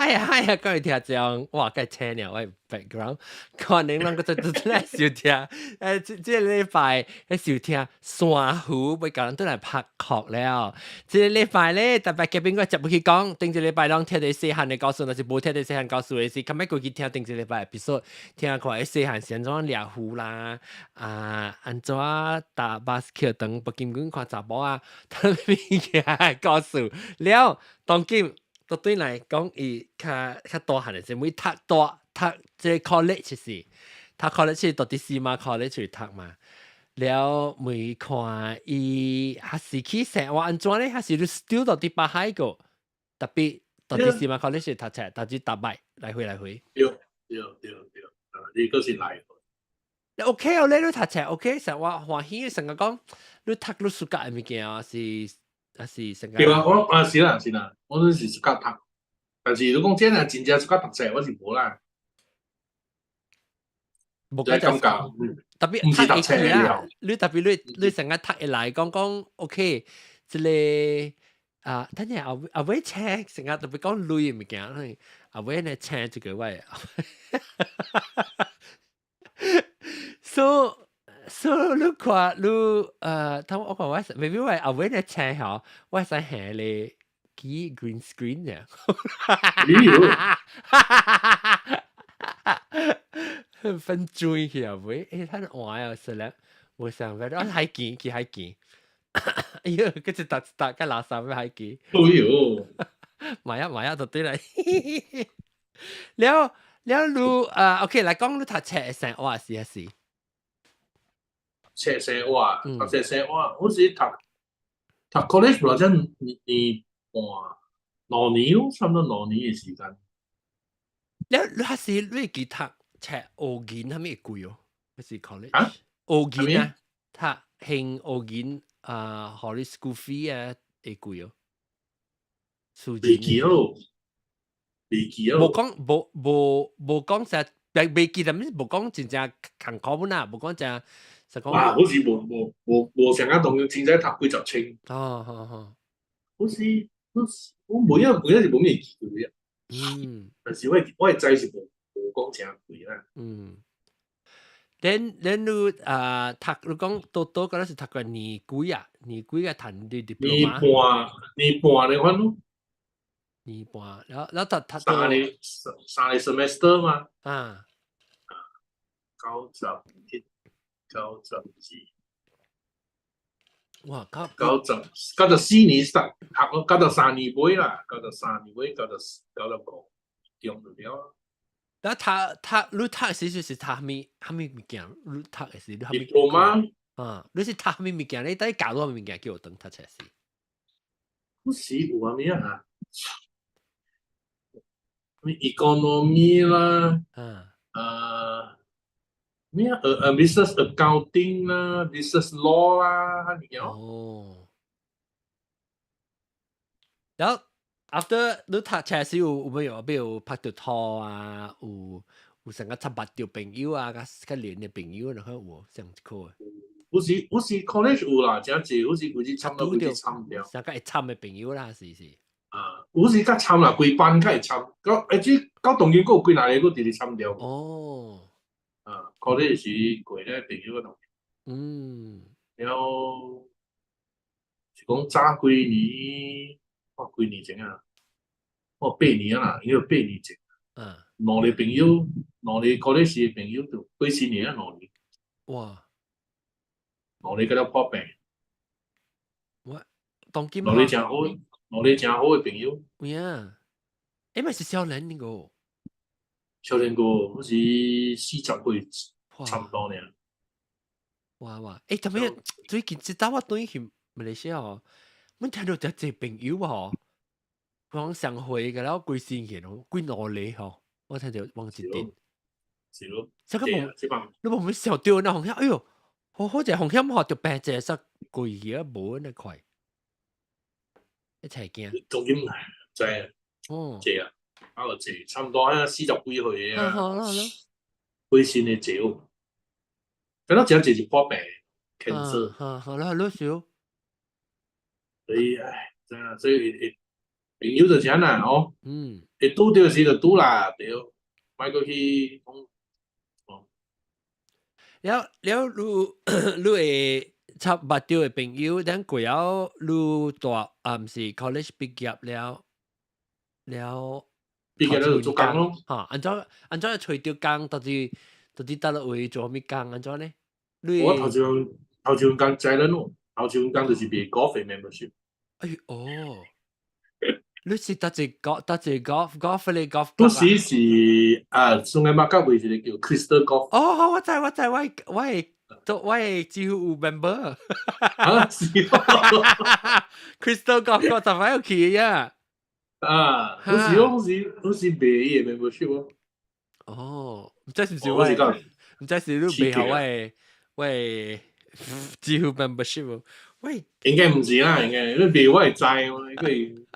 係啊係啊，各位聽眾，哇，該聽了我 background，可能攏閣再轉來收聽，這個禮拜咧收聽珊瑚，欲共咱轉來拍殼了。這個禮拜咧，特別嘉賓我接不去講，頂一禮拜攏聽著細漢的故事，若是無聽著細漢故事的時，較欲過去聽頂一禮拜 episode，聽看細漢是按怎掠魚啦，啊，按怎搭巴士去轉北京館看查某啊，啥物件的故事了，當今。都對來講，伊較大漢的時，每讀大讀這個 college 是讀 college 是讀啲四馬 college 去讀嘛。了每看伊還是去生活按怎咧？還是你 still 讀佇巴海個？特別讀佇四馬 college 讀冊，讀住逐擺來回來回。對對對對，啊，你閣是來回。你 OK 哦，你讀冊 OK，生活歡喜，成個講你讀你 suka 的物件是。還是成個。對啊，我啊是啦是啦，我都是 suka 讀，但是如果講真係真正 suka 讀冊，我是無啦。無感覺，特別讀會起啦，你特別你成個讀會來講講 OK，這個啊，等下後後尾請成個特別講鐳的物件，後尾呢請這個位。So 你看你頭我看我 maybe 我後尾呢請吼，我會使下咧記 green screen 嘅。分水去後尾，欸，趁換啊，實咧，無想法，我海墘去海墘，哎喲，閣一搭一搭，佮垃圾欲海墘。哎喲，買啊買啊，就對啦。了了，你啊，OK，來講你讀冊的生活是還是？冊生活，讀冊生活，我是讀 college 或者年半2年咯，差不多兩年的時間。你還是你會記讀冊學銀啥物會貴哦？還是 college？啊？學銀啊，讀還學銀啊，予你 school fee 啊，會貴哦。袂記咯，袂記咯。無講無無無講啥，袂記得，無講真正艱苦本啊，無講真。哇！好似無成個當凊彩讀幾十千。哦哦哦。好似我每一是無咩記過啊。但是我會知是無講誠貴啦。嗯。then 你啊讀你講多多嗰陣是讀過年幾啊？年幾個讀你 diploma？年半年半的款咯。年半，然後讀讀三個 semester 嘛。啊。91、92。哇！94年讀讀咯，93年尾啦，93年尾，95中就了。那讀你讀時就是讀啥物啥物物件？你讀的時你啥物？ diploma 啊，你是讀啥物物件？你底教啥物物件叫學堂讀冊時？嗰時有啥物啊？咩 economy 啦，咩啊？Business accounting 啦，business law 啦，啥物件？哦。然後 after 你讀冊時有沒有比如拍著拖啊？有成個七八條朋友啊，較較連的朋友，然後有上一課。有時 college 有啦，誠濟，有時規日參到規日參掉。成個會參的朋友啦，是是。啊，有時較參啦，規班較會參，到這到當今閣有幾若個閣佇咧參掉。哦。啊，college 時過咧朋友嗰度。了後是講早幾年，我幾年前啊，我8年啊啦，應該8年前。兩個朋友，兩個 college 時的朋友就過新年啊，兩年。哇！兩個甲了破病。我當今兩個誠好，兩個誠好的朋友。有影，欸，嘛是少年呢個。少年個，好似40歲差不多爾。哇哇！欸，特別最近這搭我轉去馬來西亞哦，阮聽著誠濟朋友吼，講相會個了規星期咯，幾兩個吼，我聽著忘一陣。是咯。這個無，你無會想著那風險？哎喲，好好者風險吼，就病者說規去啊，無那快，一齊驚。當今知哦，濟啊，啊個濟，差不多啊40幾歲啊。好啦好啦。過身的濟哦，敢若誠濟是破病，cancer。好好啦，好少。所以唉，知啦，所以會朋友就是按呢哦，會拄著時就拄啦，對，莫閣去講。了了，你你會插捌著的朋友，等過後你大啊，毋是 college 畢業了了，畢業了就做工咯。嚇，按怎按怎揣著工，到底到底佗落位做啥物工？按怎呢？我頭一份頭一份工知啦咯，頭一份工就是賣 golf 的 membership。哎哦，你是佗一個佗一個 golf golf 咧 golf？嗰時是啊，Sungai Bakap 位一個叫 Crystal Golf。哦，我知我知，我我會都我會幾乎有 member。啊，是 Crystal Golf 我十擺有去呀。啊，嗰時嗰時嗰時賣伊个 membership 咯。哦，毋知是毋是我？毋知是你賣予我的我的幾乎 membership 喎。喂，應該毋是啦，應該你賣我會知，我佢。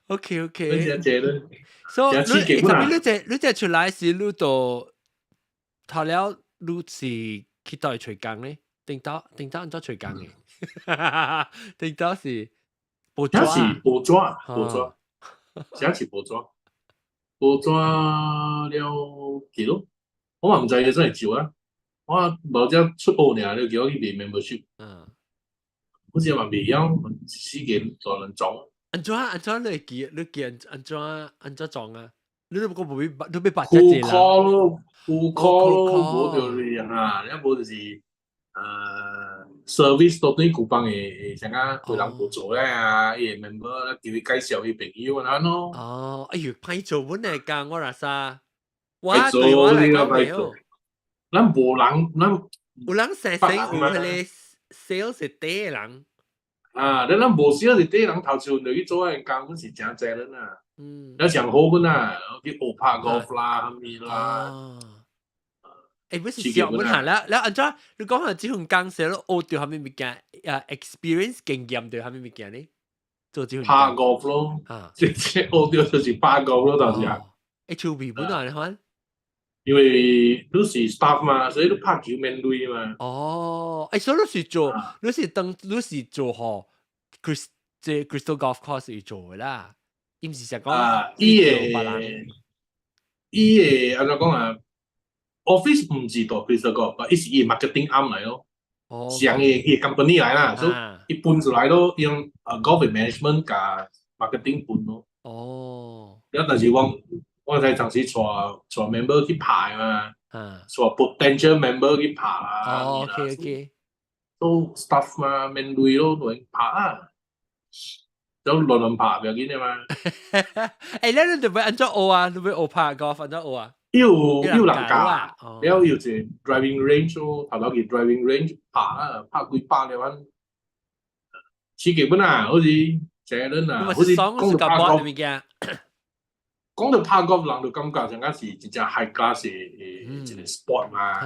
OK。你真濟咧。所以你特別你這你這出來時，你就頭了，你是去佗位揣工咧？頂到頂到按怎揣工的？頂到是報紙？是報紙，報紙，寫是報紙，報紙了記咯。我嘛毋知伊怎會招啊！我無只出學爾，就叫我去賣 membership。好似嘛袂曉，死個大人裝。按怎按怎你會記？你記按怎按怎裝啊？你都個無必你欲捌苦考咯，苦考咯，無就是啊，了無就是service 都對古幫的，啥個個人無做咧啊，伊個 member 叫伊介紹伊朋友按呢咯。哦，哎喲，歹做阮來講，我若啥，我對我來講袂好。咱無人，咱有人生生有彼个 sales 是第一人。啊，咱咱無 sales 是第一人頭一份就去做彼工，阮是誠濟人啊。了上好阮啊，去學拍 golf 啦，啥物啦。欸，不是笑，阮下了了按怎？你講下這份工是你學著啥物物件？啊，experience 經驗著啥物物件呢？做這份拍 golf 咯，啊，這這學著就是拍 golf 咯，當時啊。欸，手臂本來款。因為你是 staff 嘛，所以你拍球免鐳嘛。哦，欸，所以你是做，你是當你是做予 Chris 這 Crystal Golf Course 去做的啦，伊毋是想講啊，伊個伊個按怎講啊？Office 毋是佇 Crystal Golf，伊是伊 marketing arm 來咯，上個伊個 company 來啦，所以伊分出來咯，用啊 golf management 佮 marketing 分咯。了，但是我我才當時帶帶 member 去拍嘛，帶 potential member 去拍啦。哦，OK。都 staff 嘛，免鐳咯，亂拍啊，都亂亂拍，不要緊的嘛。欸，你你著欲按怎學啊？你欲學拍 golf 按怎學啊？有有人教，了有一個 driving range 咯，頭頭去 driving range 拍啊，拍幾百了阮，刺激本啊，好似這輪啊，好似講到拍 golf，講到拍 golf 人就感覺像講是真正 high class 的一個 sport 嘛，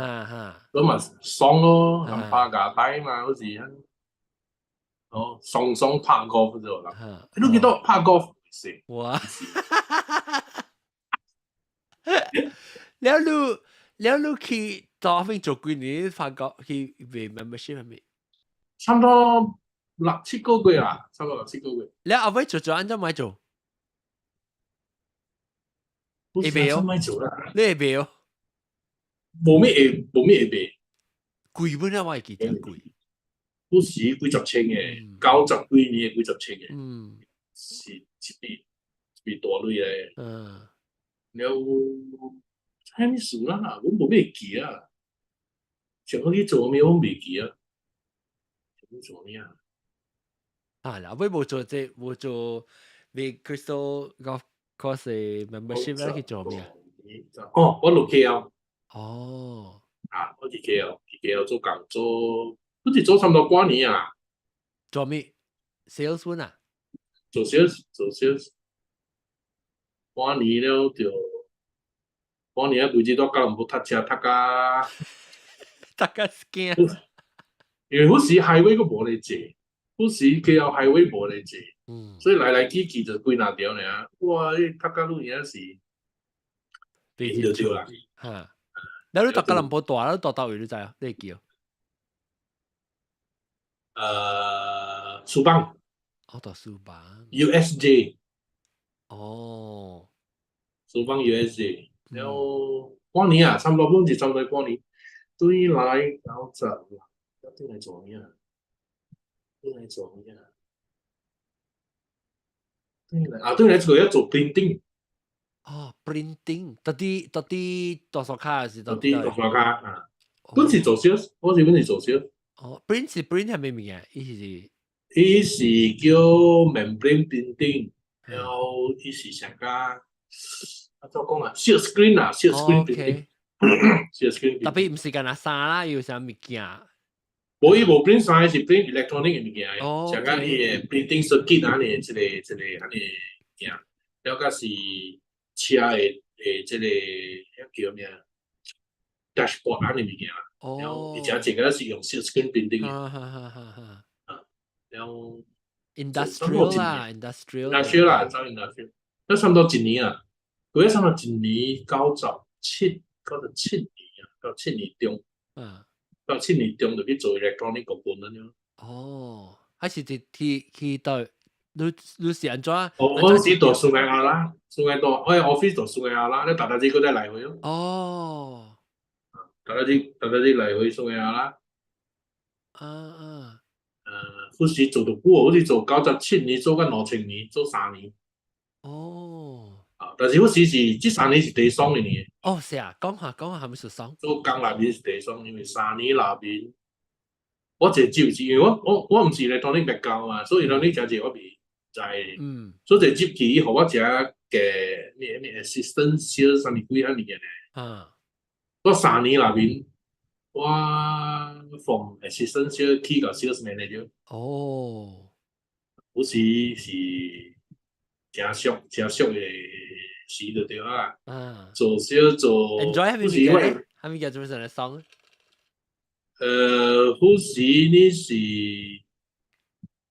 咁嘛爽咯，人拍架帶嘛，好似哦，爽爽拍 golf 就啦。你記得拍 golf 是？哇！了你了你去當邊做幾年？發覺去賣 membership 係咪？差唔多六七個月啦，差唔多六七個月。你後尾做做按怎咪做？會賣哦？咪做啦？你會賣哦？無咩會，無咩會賣。貴本啊，我會記得貴。嗰時幾十千嘅，90幾年的幾十千嘅，是一筆一筆大鐳咧。了，啥物事啦？阮無咩記啊。上好去做咩？我袂記啊。做咩啊？啊，後尾無做這，無做賣 Crystal Golf Course membership 咧去做咩啊？哦，我落 KL。哦。啊，我佇 KL，佇 KL 做工做，好似做差唔多半年啊。做咩？Salesman 啊？做 sales，做 sales。半年了就，半年啊，規日都吉隆坡讀冊讀甲，讀甲驚。因為彼時 highway 閣無咧坐，彼時 KL highway 無咧坐，所以來來去去就幾若條爾。哇！你讀甲愈影是，變就對啦。嚇！你你讀吉隆坡大，你蹛佗位你知啊？你會記哦？梳邦。哦，蹛梳邦。 USJ。哦。做放 US，然後半年啊，差不多本是差不多半年，對來90，要對來做咩啊？對來做咩啊？對來啊，對來這個要做 printing。哦，printing，到底大數卡是到底大數卡啊？本是做 sales，我是本是做 sales。哦，print 是 print 係咩物件？意思是？伊是叫 membrane printing，然後伊是上加，啊怎講啊？silk screen 啊，silk screen printing，silk screen。特別毋是干焦衫啦，有啥物件？無，伊無 print 衫，是 print electronic 的物件，上加伊的 printing circuit 按呢，這個按呢物件，了甲是車的這個叫咩 dashboard 按呢物件。然後而且這個是用 silk screen printing 的。哈哈哈哈。然後 industrial 啦，industrial。 industrial 啦，走 industrial，那差不多一年啊，佢差不多一年97年啊，97年中，97年中就去做 electronic component 咯。哦，還是去到你是按怎？哦，我時到 Sungai Arah， Sungai 到我 office 到 Sungai Arah，你逐逐日閣再來回咯。哦。逐逐日來回 Sungai Arah。啊啊。好時做到久，好似做97年做到2000年，做三年。哦。啊！但是好時是這三年是第爽的年。哦，是啊，講下講下係咪是爽？做工內面是第爽，因為三年內面，我一個就是因為我毋是來當你白教嘛，所以當你誠濟我未知。所以一入去，予我食個咩咩 assistant sales 啥物鬼遐物件咧。我三年內面，我 from assistant sales 去到 sales manager。哦。有時是誠俗誠俗的時就對啊。做 sales 做。 enjoy 係咪物件？係咪叫做咩爽？有時你是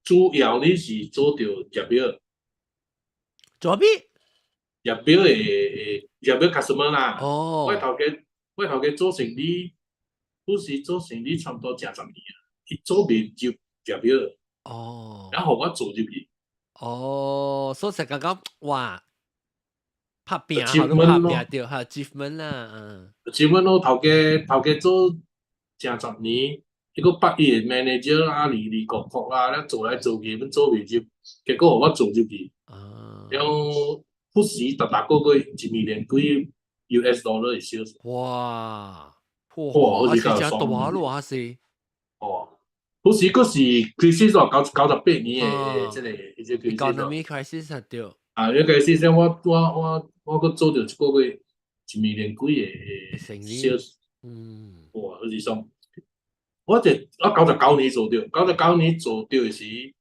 主要你是做著入表。做咩？入表的入表 customer 啦。哦。我頭家做生理，有時做生理差不多成十年啊，伊做袂入入表。哦。然後我做入去。哦，所以就感覺哇，拍拼，好都拍拼著哈，achievement 啦，嗯。 achievement 咯，頭家做成十年，伊閣捌伊的 manager 啊，離離國國啊，咧做來做去，阮做袂入，結果予我做入去。然後不時逐逐個月一年幾 US dollar 的 sales。哇！哇，好似真大咯，還是？哦，好似閣是 crisis 哦，98年的這個這個 economy crisis 係對。啊，那個 crisis 我閣做著一個月一年幾的 sales。哇，好似爽。我99年做著，九十九年做著的時，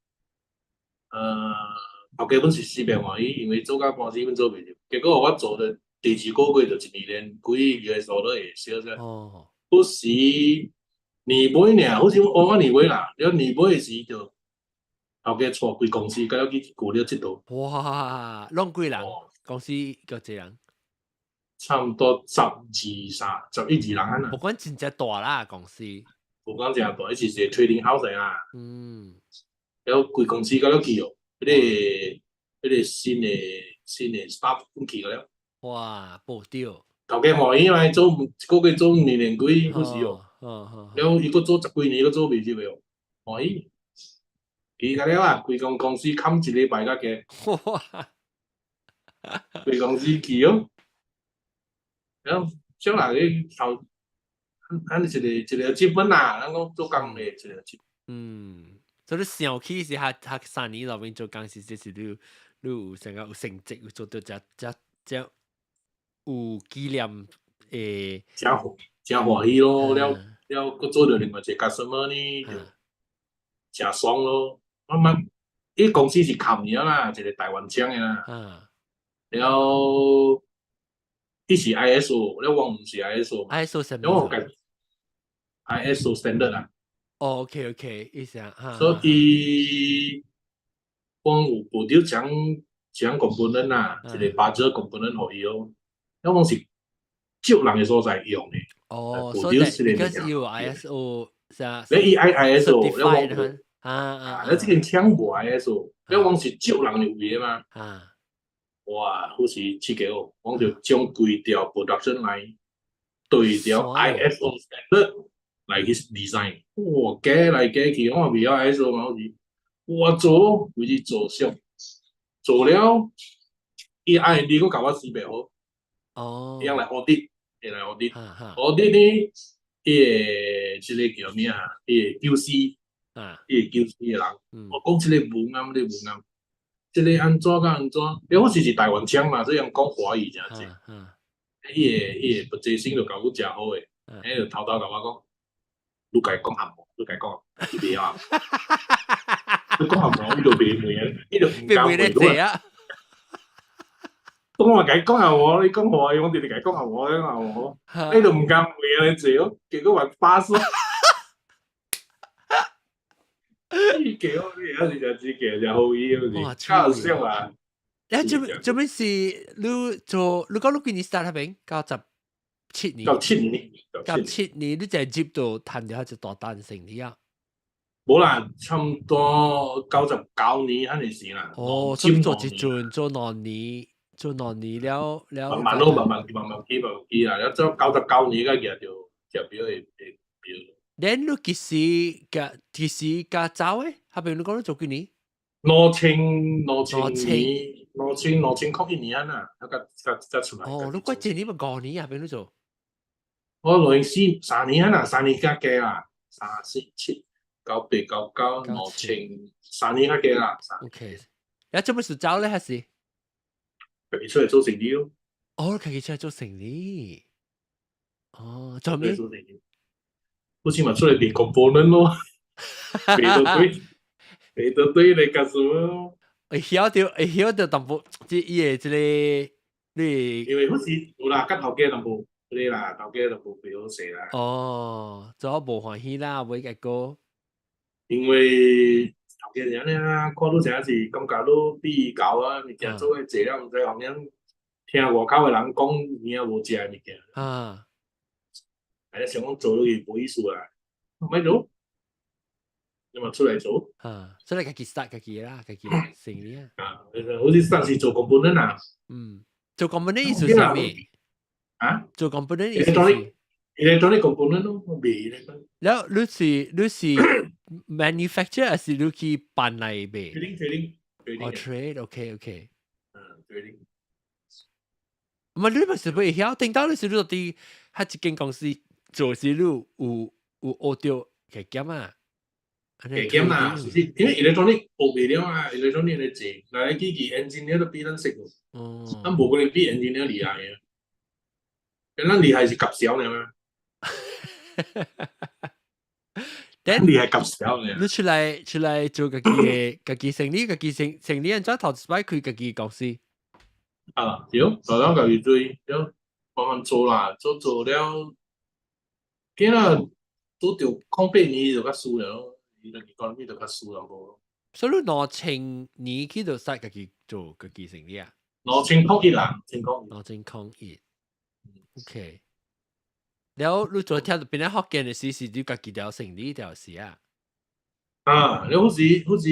頭家本是死袂歡喜，因為做到半死，阮做袂著。結果我做了第二個月就一年幾個數落會 sales。不時年尾爾，好似我年尾啦，了年尾的時就頭家帶規公司，甲了去舊了𨑨迌。哇，攏幾人？公司夠濟人？差不多十二三、十一二人啊。無講真正大啦，公司。無講真大，伊是一個 trading house 啦。了規公司甲了去哦，彼個新的 staff 去了。哇，無對。頭家歡喜嘛，做一個月做兩年幾，好時哦。了伊閣做十幾年，閣做袂入的哦，歡喜。去甲了啊，規間公司冚一禮拜較加。哇！規公司去哦。了，將來你頭，咱一個一個積分啦，咱講做工的一個積。嗯，所以你想起是較較3年內面做工時，這是你有成個有成績，有做到這這這有紀念的。誠歡喜咯，了了，閣做著另外一個 customer 呢，就誠爽咯。我嘛，伊公司是冚爾啦，一個台灣廠的啦。了，伊是 ISO，了我毋是 ISO。 ISO 啥物？我共 ISO standard 啊。哦，OK，意思啊。所以，我有報著講講 component 啦，一個 buzzer component 予伊咯。了講是少人的所在用的。哦，所以應該是有 ISO 啥？你伊 ISO，了我啊啊，你這間廠無 ISO，了講是少人的位的嘛。哇，好似設計好，我就將規條 production line 對條 ISO standard 來去 design，哇，改來改去，我袂曉 ISO 嘛，好似，我做，開始做上，做了，伊 R&D 閣共我死袂好，伊來 audit，伊來 audit，audit 呢，伊個這個叫咩啊？伊個 QC，伊個 QC 的人，我講這個無啱，這個無啱。這個按怎佮按怎？因為我是台灣腔嘛，所以講華語誠濟。伊個不濟性就共阮誠好的，伊就偷偷共我講，你共伊講紅無？你共伊講，伊袂曉。你講紅無，伊就袂問，伊就毋敢問。啊！當我共伊講紅無，你講華語，我直直共伊講紅無，講紅無，伊就毋敢問按呢濟，結果嘛 pass。資格哦，你還是誠資格，誠好意，是較少啊。你做咩是你做？你講你幾年 start 彼邊？97年。97年。97年，你就接到談咗一隻大單生意啊？無啦，差毋多99年彼個時啦。哦，所以做一陣做兩年，做兩年了了。慢慢咯，慢慢慢慢起，慢慢起啦。了做99年才舉著隻表的表。恁你幾時佮走的？彼邊你講你做幾年？兩千年，2001年啊，才出來。哦，你怪這年咪5年啊？彼邊你做？我兩四三年啊，三年較加啦，三四七九八九九兩千三年較加啦。 OK，你做咩事走咧？還是？家己出來做生意咯。哦，家己出來做生意。哦，做咩？做生意。好似嘛出來賣 component 咯，賣到對，賣到對來結束咯。會曉著淡薄，這伊個這個你。因為好似有啦，佮頭家淡薄，嗰啦，頭家淡薄袂好勢啦。哦，做無歡喜啦，買個歌。因為頭家是按呢啊，看你啥是感覺你比伊𠢕啊，物件做伙濟了，毋知後面聽外口的人講，有影無食的物件。啊，想講做落去無意思啊，莫做，你嘛出來做。啊，出來家己 start 家己啦，家己生意啊。啊，好似上次做 component 啊。嗯，做 component 意思是啥物？啊？做 component 意思是？electronic component 咯，賣咧。了，你是 manufacture 還是你去辦來賣？Trading trading。哦，trade，OK OK。嗯，trading。唔係你咪是會曉，聽到你是你到底喺一間公司做時，你有學到加減啊？加減啦，是因為 electronic 學袂了啊，electronic 咧濟，來來去去 engineer 都比咱識。哦。咱無可能比 engineer 厲害啊！咱厲害是夾小爾嘛。咱厲害夾小爾。你出來做家己的家己生意，家己生意，按怎頭一擺開家己公司？啊，對，頭先家己做，對，慢慢做啦，做做了，今仔拄著08年就較輸了，伊就講咪就較輸了無。所以你2000年去就使家己做家己生意啊？2001啦，千零一。2001，OK。了，你做聽變咧福建的時，是你家己條生意條事啊？啊，你好似好似，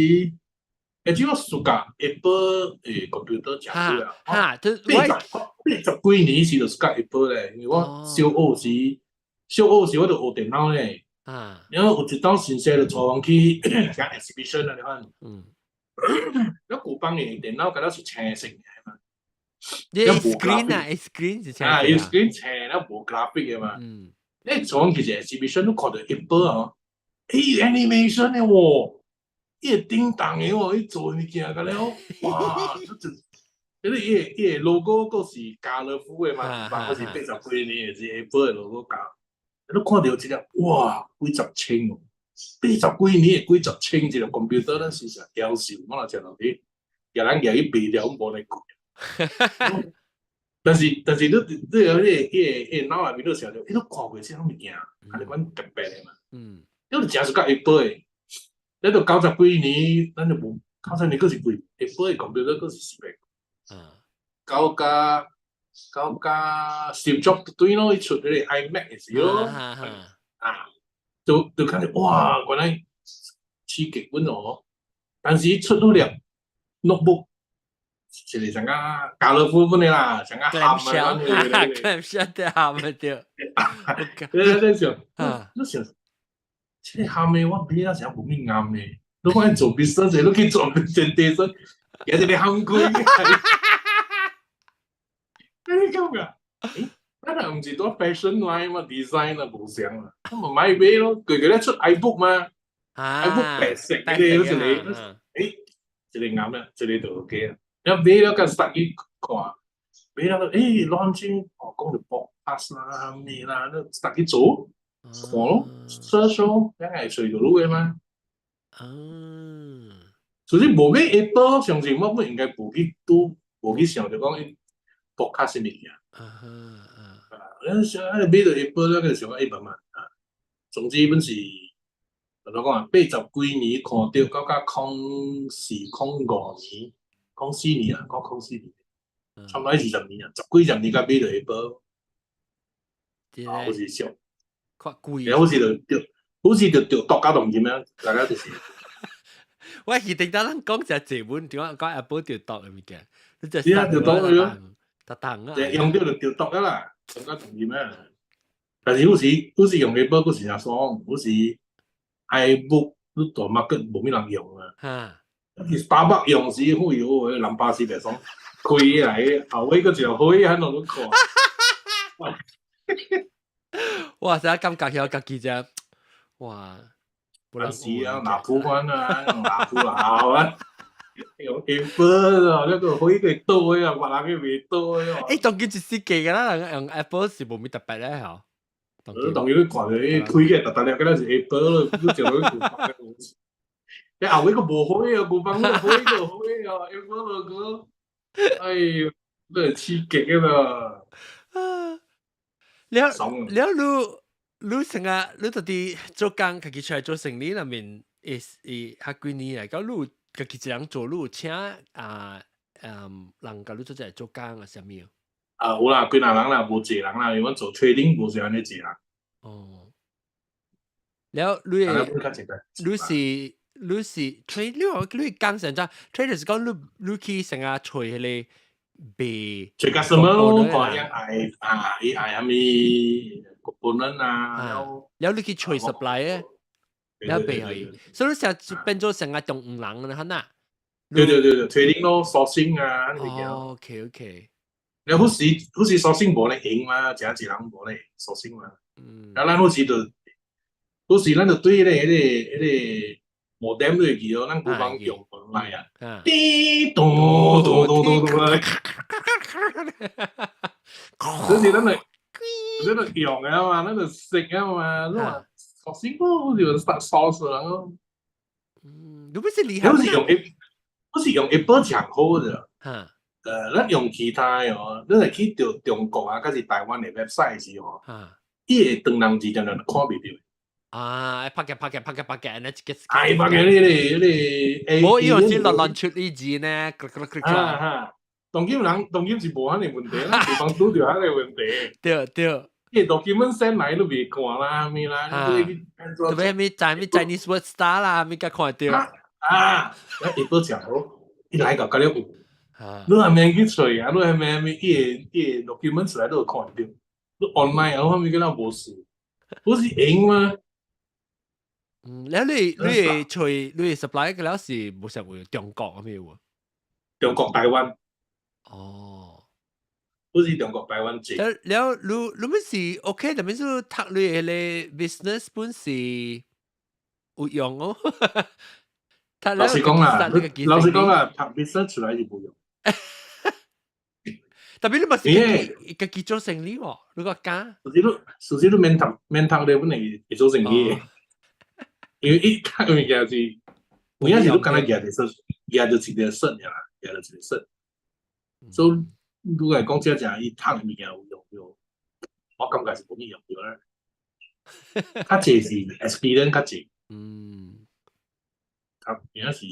主要暑假 Apple computer 誠久啊，哈，就80幾年時就暑假 Apple 咧，因為我小學時，小學時我就學電腦咧。然後有一當先生就帶阮去講 exhibition 啊，你看。那舊版的電腦敢若是青色的嘛？你 screen 啊，screen 是青啊，screen 青，了無 graphic 的嘛。你帶阮去一個 exhibition，你看著 Apple 哦，欸 animation 的喎，伊會叮當的喎，伊做物件個了，哇！這就，因為伊個 logo 閣是家樂福的嘛，我是80幾年的是 Apple 的 logo 加。你看著這個，哇，幾十千哦，80幾年的幾十千一個 computer，咱是實銷售，我若食落去，予人舉去賣掉，無來貴。但是你彼個腦內面你想著，你都看過這種物件，按呢款特別的嘛。你就誠屬佮 Apple 的，你到90幾年，咱就無90年，閣是貴，Apple 的 computer 閣是400。到甲 Steve Jobs 對咯，伊出彼個 iMac 的時候，啊，就看著哇，原來刺激阮哦。但是伊出了粒 notebook，一個像個家樂福本的啦，像個鹹啊， clamshell 對鹹的對。你想，你想，這個鹹的我買了啥無物暗的，你講做 business，你去做 presentation，有一個烘開。你感覺？欸，咱若毋是做 fashion line 嘛，design 啊，無相啊，我咪買買咯，佢佢咧出 iBook 嘛，iBook 白色嘅，一個，欸，一個啱啦，一個就 OK 啊。一買了佮實去看，買了欸，launching 哦，講著 podcast 啦，咩啦，你實去做，看咯，search 咯，梗係隨到路嘅嘛。所以無買 Apple，相信我本應該無去拄，無去想著講 podcast 物件。啊，想啊，買著 Apple 了，就想講欸，慢慢啊。總之本是，怎麼講啊？80幾年看著，到甲04、05年，04年啊，講04年，差不多20年啊，十幾十年才買著 Apple。啊，好似俗。較貴。好似就著，好似就著獨家動咁樣，大家就是。我記得咱講只這本，點解講 Apple 著毒的物件？你就是啊，著毒咯。特等啊！用著就著毒啊啦，更加重要啊。但是有時有時用 Apple 閣是誠爽，有時 iBook 你大 market 無咩人用啊。去 Starbucks 用時，哎喲，人巴士袂爽，開來後尾閣一個火喺度看。哇！成日感覺曉家己只，哇！是啊，拿鋪款啊，拿鋪鬧啊。用 Apple 啊，那個可以倒啊，別人嘅未倒啊。欸，當今一世界㗎啦，人用 Apple 是無咩特別咧，嗬。當然你看著伊開個特特粒，敢若是 Apple 咯，你就去你後尾個無火啊，無幫個火個火啊，Apple 咯個，哎呦，真係刺激啊嘛！了了，你成日你到底做工，家己出來做生意那面，會會較幾年來講，你家己一人做，你有請啊人共你做這做工啊，啥物？啊，有啦，幾若人啦，無濟人啦，因為阮做 trading 無是按呢濟人。哦。了，你你是你是 trade，你你講成怎？trade 是講你你去成日揣彼個賣。揣 customer 咯，看伊愛啊，伊愛啥物 component 啊，了你去揣 supply 了賣予伊，所以你成變做成個中間人啦，哈。對對對對，trading 咯，sourcing 啊，呢啲。哦，OK OK。你好時好時 sourcing 無咧用嘛，誠濟人無咧 sourcing 嘛。啊，咱好時就，好時咱就對彼個 modem 落去哦，咱廚房用來啊，滴咚咚咚咚咚啊，就是咱就，咱就用啊嘛，咱就識啊嘛，你話 sourcing 咯，就 start source 人咯。嗯，你不是厲害。好似用 A，好似用 Apple 誠好的。咱用其他的哦，你若去著中國啊，抑是台灣的 website 時吼，伊會長人字定定看袂著。啊，拍嘅拍嘅拍嘅拍嘅，呢一個。哎，拍嘅你個，無伊有時亂亂出呢字呢，啊哈，當今人當今是無遐爾問題啦，地方拄著遐個問題。對對。伊 document send 來都袂看啦，咩啦，特別咩在咩 Chinese word star 啦，咩甲看著。啊，伊報誠好，伊來個甲了有。你還免去揣啊？你還免咩？伊會 document 出來都有看著。你 online 啊，後面敢若無事，不是閒嗎？嗯，了你會揣你會 supply 個了是無啥會中國咁樣喎？中國台灣。哦，不是中國台灣濟。了了，你你們是 OK，但是讀你彼個 business 本是有用哦。老實講啦，老實講啦，讀 business 出來是無用。特別你嘛是家己做生意喎，你個講。實際你免讀你本來會做生意的，因為伊讀物件是，有影是你敢若舉著說，舉著一個算爾啦，舉著一個算。所以你來講這正伊讀的物件有用著，我感覺是無咩用著啦。較濟是 experience 較濟。較有影是，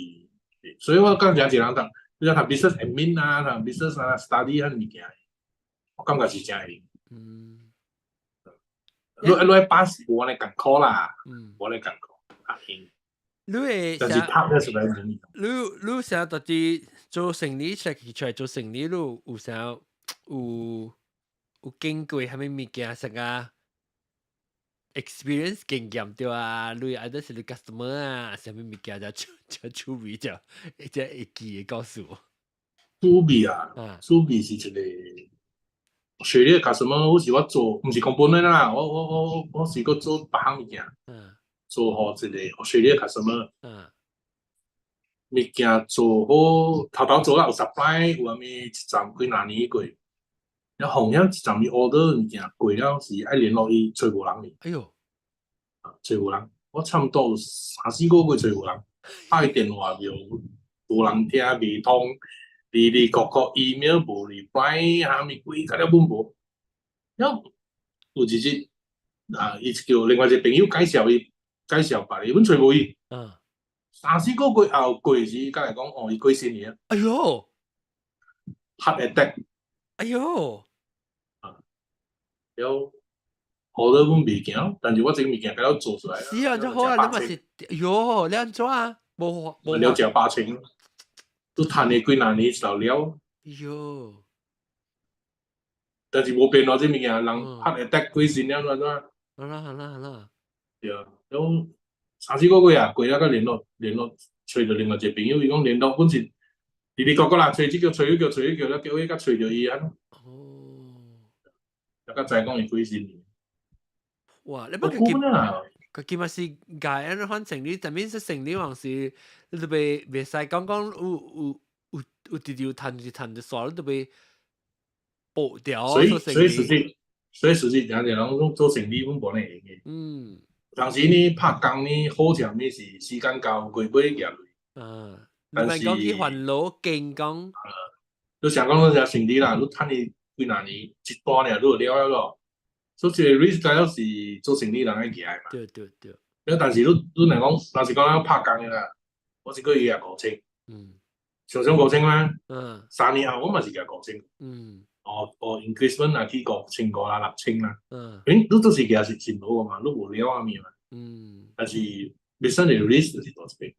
所以我感覺誠濟人讀，你讀 business admin 啊，讀 business 啊，study 彼物件，我感覺是誠會用。你愛 pass 無按呢艱苦啦，無按呢艱苦，較輕。你會但是讀了出來無你你成日到底做生理出來做生理，你有啥有經過啥物物件啥個 experience 經驗對啊？你啊，都是你 customer 啊，啥物物件就就趣味就一隻會記的告訴我。趣味啊，趣味是一個學你 customer，我是我做，毋是講本來啦，我是閣做別項物件，做予一個學你 customer。物件做好，頭頭做啦有10擺，有啥物一站幾若年過，然後紅一站伊 order 物件過了是愛聯絡伊揣無人哩。哎喲，揣無人，我差不多有三四個月揣無人，拍伊電話又無人聽，袂通，哩哩扣扣 email 無 reply，啥物鬼甲了阮無。了有一日啊，伊叫另外一個朋友介紹伊，介紹別個，阮揣無伊。三四個月後過時，甲來講，哦，伊過身去啊。哎喲，heart attack。哎喲，啊，了，好多阮袂驚，但是我這個物件共了做出來。是啊，就好啊，你嘛是，喲，你按怎啊？無無。了食8000，都趁了幾若年就了。喲，但是無變咯，這物件人 heart attack 過身了，按怎？好啦好啦好啦。對啊，了。三四個月啊，過了閣聯絡聯絡，揣著另外一個朋友，伊講聯絡本是哩哩閣閣啦，揣這個揣彼個揣彼個，了結尾才揣著伊啊。才知講伊過身。哇！你不過佢佢嘛是解安反正你特別是生理還是你都袂使講講有直直趁就趁就煞，你都袂報掉。所以實際，人哋攏做生理，阮無呢會用的。當時呢拍工呢好像呢是時間到過尾業。但是講去煩惱勁講。你想講你只生理啦，你趁伊幾若年一單爾，你就了了咯。所以這個 risk 了是做生理人愛舉的嘛。對對對。但是你若講，若是講咱拍工的啦，我一個月舉五千。常常五千嗎？3年後我嘛是舉五千。哦，increment 啊，去5500啦，6000啦。欸，你都是舉是真好嘛，你無了啊物嘛。但是 business 的 risk 就是大一邊。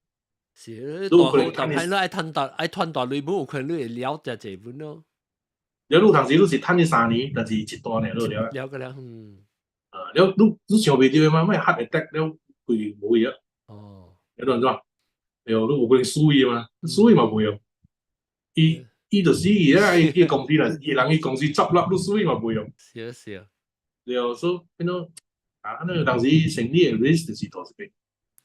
是，大好但係你愛趁大愛賺大鐳，無有可能你會了這這本咯。了，你當時你是趁你三年，但是一單爾你了。了個了，嗯。啊，了你想袂著的嘛，莫 heart attack 了規無去啊。你按怎？對，你無可能輸伊嘛，輸伊嘛袂用。伊就死去啊！伊公司啦，伊人伊公司執笠，你輸伊嘛袂用。是啊是啊。對，所以變做啊，那個當時生理的 risk 就是大一邊。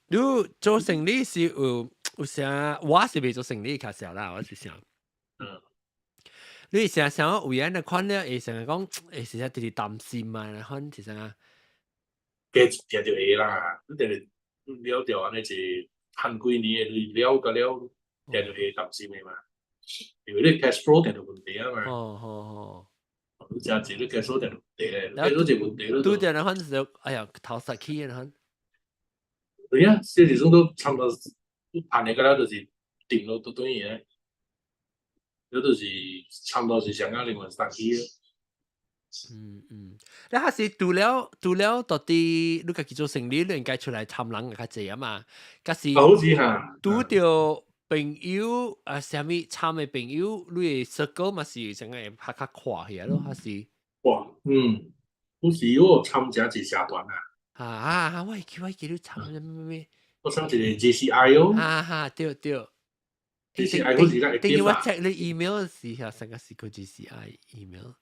你做生理是有啥？我是袂做生理較少啦，我是想。你成想有影的款咧，會成日講，會成日直直擔心嘛？款是啥？加一定就會啦，你定定了掉按呢是趁幾年的，你了個了，定就會擔心的嘛。因為你 cash flow 定就問題啊嘛。你誠濟你 cash flow 定就問題咧，cash flow 一個問題。拄著那款就哎呀，頭殺起的款。對啊，這時陣都差不多，你談的個了就是定咯，都等於咧，這就是差不多是上個另外殺起。嗯嗯，你還是除了到底你家己做生理，你應該出來參人較濟啊嘛。假是好似哈，拄著朋友啊，啥物參的朋友，你的 circle 嘛是成個會較較闊起來咯，還是？哇，嗯，有時我有參加一個社團啊。啊啊！我會記你參咩咩咩？我參一個 JCI 哦。啊哈，對對。 JCI 好似較會等於我 check 你 email 時候，成個是個 JCI email。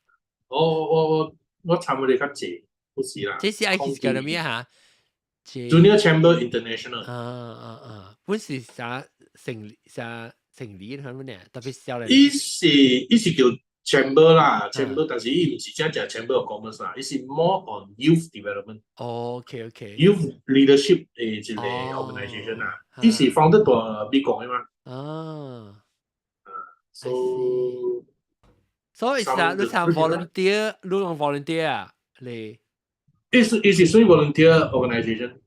我參個較濟，不是啦。 JCI 是叫做咩嚇？Junior Chamber International。啊啊啊！本是啥成啥成立係乜呢？特別少年。伊是叫 Chamber 啦，Chamber，但是伊毋是真正 Chamber of Commerce 啦，伊是 more on youth development。哦，OK。 Youth leadership 的一個 organisation 啦，伊是 founded 佇美國的嘛。啊。 So 所以啥？你參 volunteer，你用 volunteer 啊？你？伊是屬於 volunteer organisation。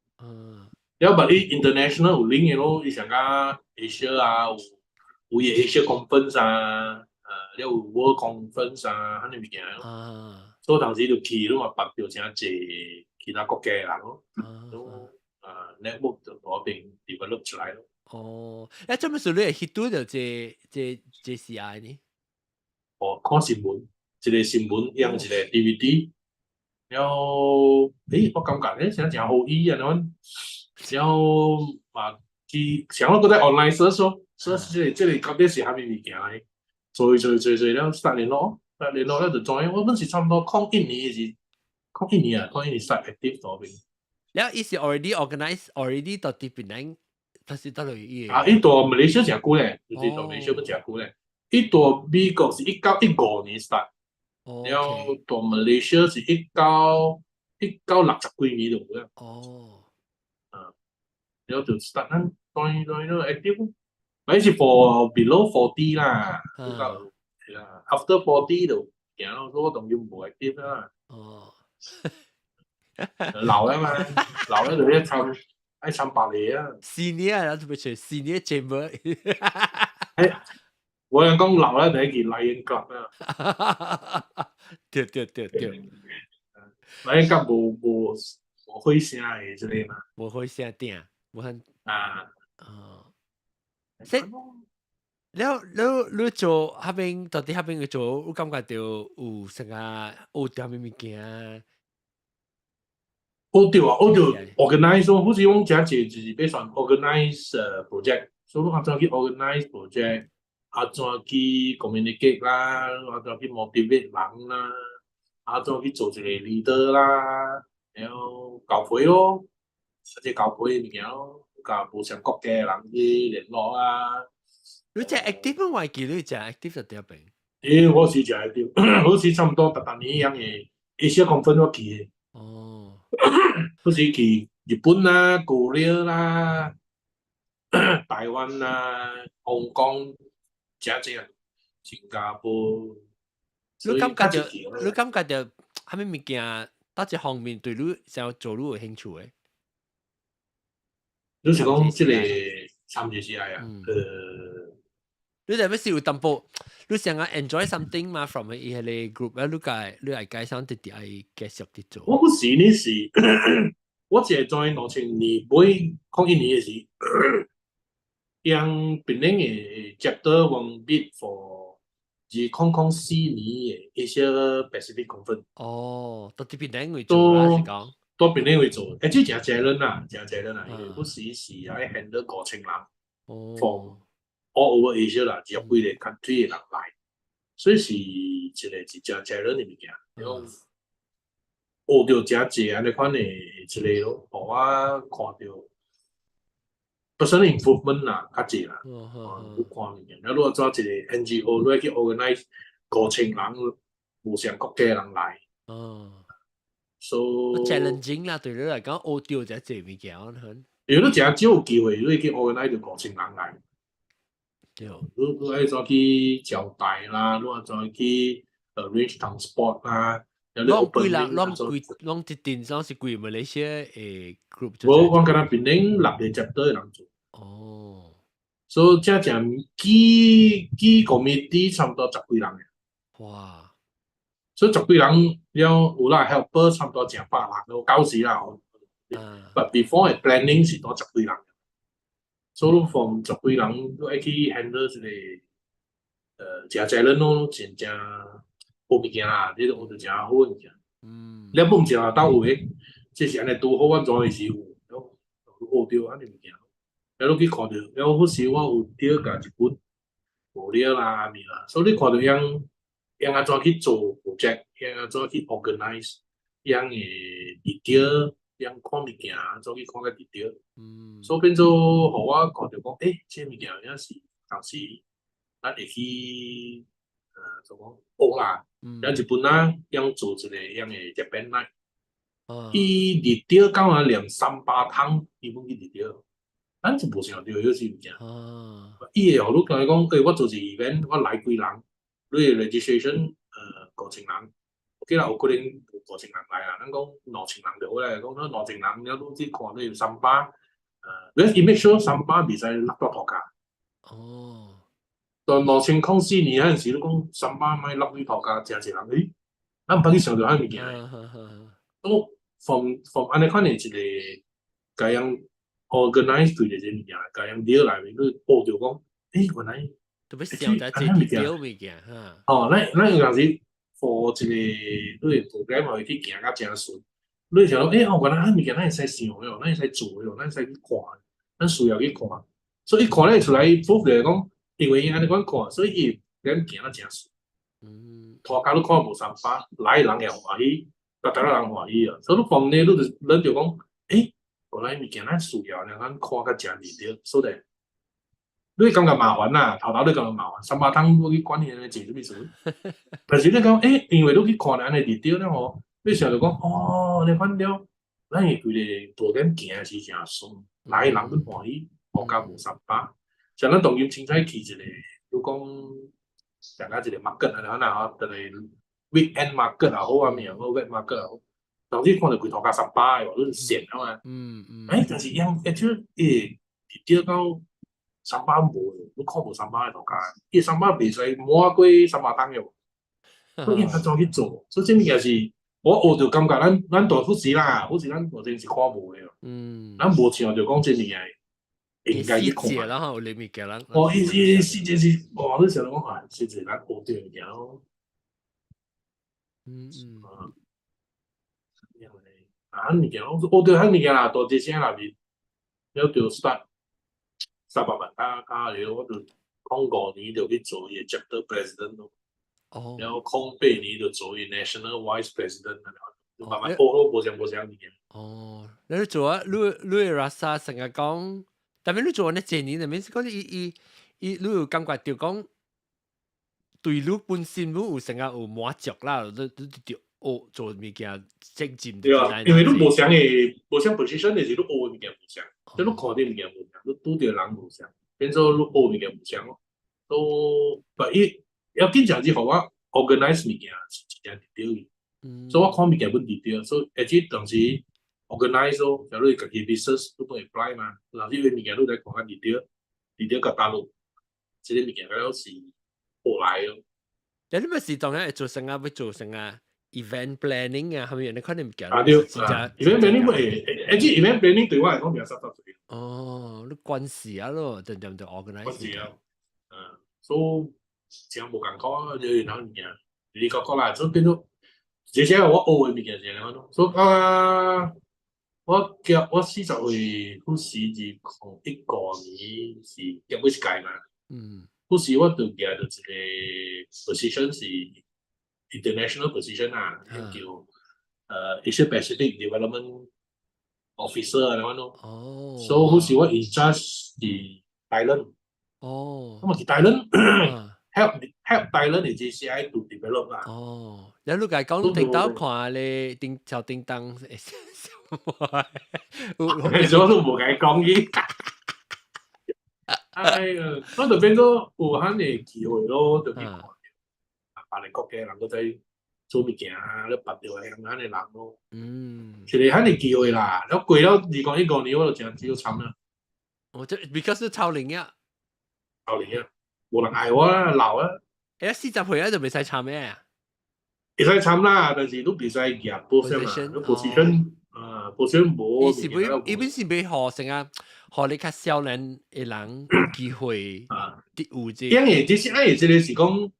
了，but 伊 international 有 link 的咯，伊上個 Asia 啊，有伊 Asia conference 啊。了有 World Conference 啊，彼個物件咯。所以當時就去，你嘛捌著誠濟其他國家的人咯。都啊 network 就嗰邊 develop 出來咯。哦，誒，做咩事你會去拄著這 JCI 呢？哦，看新聞，一個新聞，用一個 DVD，然後，誒，我感覺誒，誠好意啊，然後嘛，去想我閣在 online search 咯，search 這個到底是啥物物件咧？做做做做了 start 聯絡，start 聯絡了就 join。我本是差不多空一年是空一年啊，空一年 start active 嗰邊。了伊是 already organize，already 到佇檳城，還是倒落伊？啊，伊佇馬來西亞誠久咧，就是佇馬來西亞誠久咧。伊佇美國是1915年 start，然後佇馬來西亞是1960幾年就有啦。啊，然後就 start 咱當當都 active，咪是 for below 40 啦，比較係啦，after 40 就行咯，所以我當然無 active 啦。老啦嘛，老了就愛參愛參百個啊。 Senior 啊，特別是 senior chamber。我想講老了就去 Lion Club 啊。對對對對。 Lion Club 無火聲的這個嘛。無火聲定，無很啊。哦。所以了你做彼邊到底彼邊去做，有感覺著有啥個學著啥物物件？學著啊，學著 organize 咯，好似講誠濟就是欲算 organize project，所以按怎去 organize project，按怎去 communicate 啦，按怎去 motivate 人啦，按怎去做一個 leader 啦，然後交批咯，這交批的物件咯，佮無相國家的人去聯絡啊。你誠 active 嗎？我記你誠 active 就佇彼邊。欸，我是誠 active，我是差不多逐逐年樣的 Asia conference 我去的。好似去日本啦、Korea 啦、台灣啦、香港，誠濟啊，新加坡。你感覺著啥物物件，佗一方面對你想做你有興趣的？你是講這個參這是愛啊？你特別是有淡薄，你想要 enjoy something 嘛？from 伊彼個 group 啊，你該你愛介紹直直愛繼續佇做。我不是你是，我只會在2000年尾01年的時，將檳城的 chapter 往 bid for 2004年的 Asia Pacific Conference。哦，都佇檳城位做啦，是講。都檳城位做，欸，這誠濟人啦，誠濟人啦，因為不時是愛 handle 5000人，from all over Asia 啦，二十幾個 country 的人來，所以是一個是誠濟人的物件，然後學著誠濟按呢款的一個咯，予我看著 personal improvement 啦，較濟啦，有看物件。了你做一個 NGO，你愛去 organize 5000人無相國家的人來，所以 challenging 啦，對你來講學著誠濟物件很。因為你誠少有機會，你去 organize 著五千人來。你愛怎去招待啦？你按怎去 arrange transport 啦？攏幾人？攏幾？攏一陣攏是規馬來西亞的 group。無，我敢若檳城六個 chapter 的人做。所以正正幾幾 committee 差不多十幾人嘅。所以十幾人了有啦 helper 差不多成百人，咯九時啦。But before 的 planning 是多十幾人。所以 from 十幾人都愛去 handle 這個，誠濟人攏真正好物件啦，你都學著誠好物件。你本正斗有的，這是按呢拄好，我做的時有，學著按呢物件。了你去看著，了彼時我有佇共日本無了啦物啦，所以你看著𪜶𪜶按怎去做 project，𪜶按怎去 organize，𪜶的 detail，𪜶看物件按怎去看較 detail。所以變做予我看著講，欸，這物件有影是當時咱會去，怎講學啦。了日本啊，𪜶做一個𪜶的 Japan night，伊離島到啊連三巴湯，伊攏去離島，咱就無想著彼是物件。伊會予你共伊講，欸，我做一個 event，我來幾人，你的 registration，5000人，OK 啦，有可能無五千人來啦，咱講2000人就好啦，講咱兩千人，了你去看你有三百，你伊 make sure 三百袂使落到塗跤。到2004年彼陣時，你講三百莫落去塗跤，誠濟人，欸，咱毋捌去想著彼物件。我 from 按呢款的一個共𪜶 organize 對這物件，共人了內面，你學著講，欸，原來特別想在這啲物件哈。哦，咱有陣時 for 一個你的 program 去行甲誠順，你想講，欸，哦，原來彼物件咱會使想的哦，咱會使做的哦，咱會使去看，咱需要去看，所以伊看咧出來 proof 就講，因為伊按呢款看，所以伊會行甲誠順。塗跤你看無三巴，來人也歡喜，逐逐個人歡喜啊。所以你放呢，你就咱就講，欸，原來物件咱需要，咱看較誠入著，所以你會感覺麻煩啦，頭頭你感覺麻煩，三巴湯你去管伊個錢啥物事？但是你講，欸，因為你去看按呢入著了吼，你想著講，哦，你反正咱會規個路點行是誠順，來人都歡喜，塗跤無三巴。像咱當今凊彩去一個，你講像啊一個 market 安尼吼，特別 weekend market 也好啊，物好 wet market 也好，當時看著規塗跤三巴的，你是羨啊嘛。欸，但是樣，欸，就欸，入著到三巴無，你看無三巴的塗跤，伊三巴袂使滿過三巴桶的無，所以按怎去做？所以這物件是我學著感覺咱大富時啦，富時咱大陣是看無的。咱無像著講這物件應該去看。然後有物件人。哦，伊伊細節是，哇！你想講啊，實際咱學著物件咯。啊，物件攏學著彼物件啦，大隻聲內面，了就 start 300萬加加了，我就05年就去做伊的 chapter president 咯。了08年就做伊 national vice president 啦，就慢慢學咯，無相無相物件。哦，你做啊，你 rasa 成日講，但係你做呢這年入面是講伊伊伊，你有感覺到講，對你本身你有成日有滿足啦，你就學做物件精進。對啊，因為你無相的無相 position 的時，你學的物件無相，即你看的物件無相，你拄著人無相，變做你學物件無相咯。都不伊要緊張之後，我 organize 物件是真正對的。所以我看物件本佇對，所以而且當時 organize 咯，假如家己 business 你會 apply 嘛，然後這個物件你來看較佇對，佇對甲大陸，這個物件了是學來咯。你咪是當然會做成啊，要做成啊 event planning 啊，係咪？你看你物件啊對，event planning 會，而且 event planning 對我來講比較濕濕碎。哦，你關事啊咯，定定就 organize。關事啊，嗯，所以真無共款，就然後物件，你講講啦，所以變做，這些我學的物件是按呢咯，所以啊，我記我40歲，彼時2015年是結尾一屆嘛，彼時我就舉著一個 position 是 international position 啊，叫Asia Pacific Development Officer 按呢款咯。所以彼時我 in charge 是 Thailand。咁啊，是 Thailand help Thailand 的 JCI to develop 啦。哦，你你共講，你頂到看咧，頂小叮當，其實我都無共伊講去。哎呀，我就變做有遐個機會咯，就去看著別個國家人閣在做物件啊，咧捌著遐個人咯。一個遐個機會啦，了過了2015年，我就誠少參啦。哦，這 because 是超齡啊。超齡啊，無人愛我啦，老啊。欸，40歲啊就袂使參咩？會使參啦，但是你袂使夾 position 嘛，你 position 啊，position 無。伊是欲，伊本是欲予成啊，予你較少年的人有機會啊，有這。因為這是愛這個是講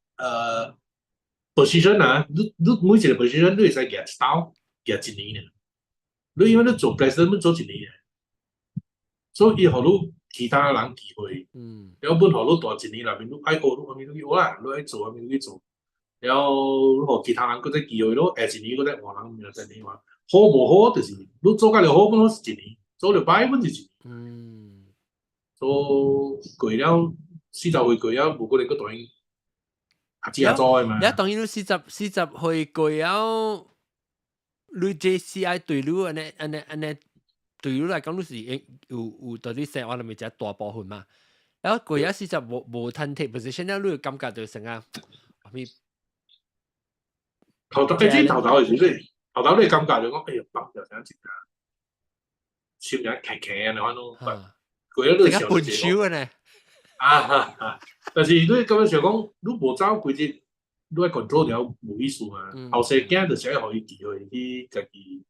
，position 啊，你每一個 position 你會使夾一刀，夾一年爾。你因為你做 president 做一年，所以伊予你其他人機會，了本予你蹛一年內面，你愛學你啥物你去學啦，你愛做啥物你去做，了予其他人閣再機會咯，下一年閣再換人，明仔年換，好無好就是你做甲了好，本是一年，做了歹本是一年。所以過了40歲過了，無可能閣當阿姊阿祖的嘛。你當然你40歲過了，你 JCI 對你按呢按呢按呢，對你來講，你是有到底生活裏面一大部分嘛。然後過了四十無通 take position 了，你有感覺就成啊，咩？頭頭，欸，這頭頭的時陣，頭頭你感覺就講，哎喲，放掉成一個，心裡騎騎按呢款咯。過了你想笨手的呢？啊哈哈！但是你感覺想講，你無走規則，你愛 control 了無意思嘛。後生囝就是愛予伊機會去家己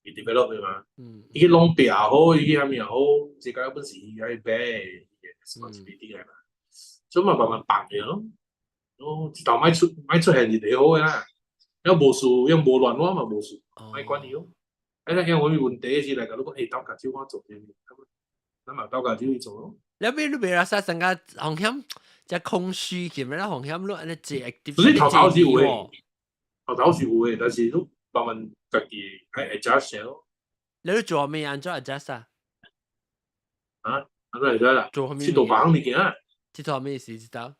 伊 develop 的嘛。伊去弄壁好，伊去啥物也好，這個本是伊愛買 responsibility 來嘛。所以嘛慢慢放的咯。哦，一頭莫出莫出現是最好的啦。要無事，要無亂我嘛無事，莫管伊咯。啊，因為問題是來共你講，欸，倒共手我做這個，咱嘛倒共手去做咯。你邊你袂使成個風險，只空虛咁樣啦，風險你按呢做 active。所以頭頭是有的，頭頭是有的，但是你慢慢家己愛 adjust 咯。你做咩按怎 adjust 啊？啊，按怎 adjust 啦？做咩？佚佗別項物件。佚佗咩事知道？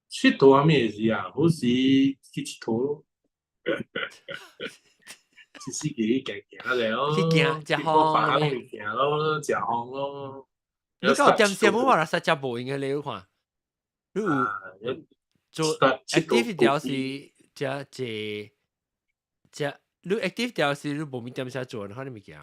佚佗啥物事啊？好時去佚佗咯。去四界去行行下咯。去行食風。去行咯，食風咯。你講點點我話實食無用嘅，你看。你有做 active 條是食食食，你 active 條是你無物點寫做，可能物件。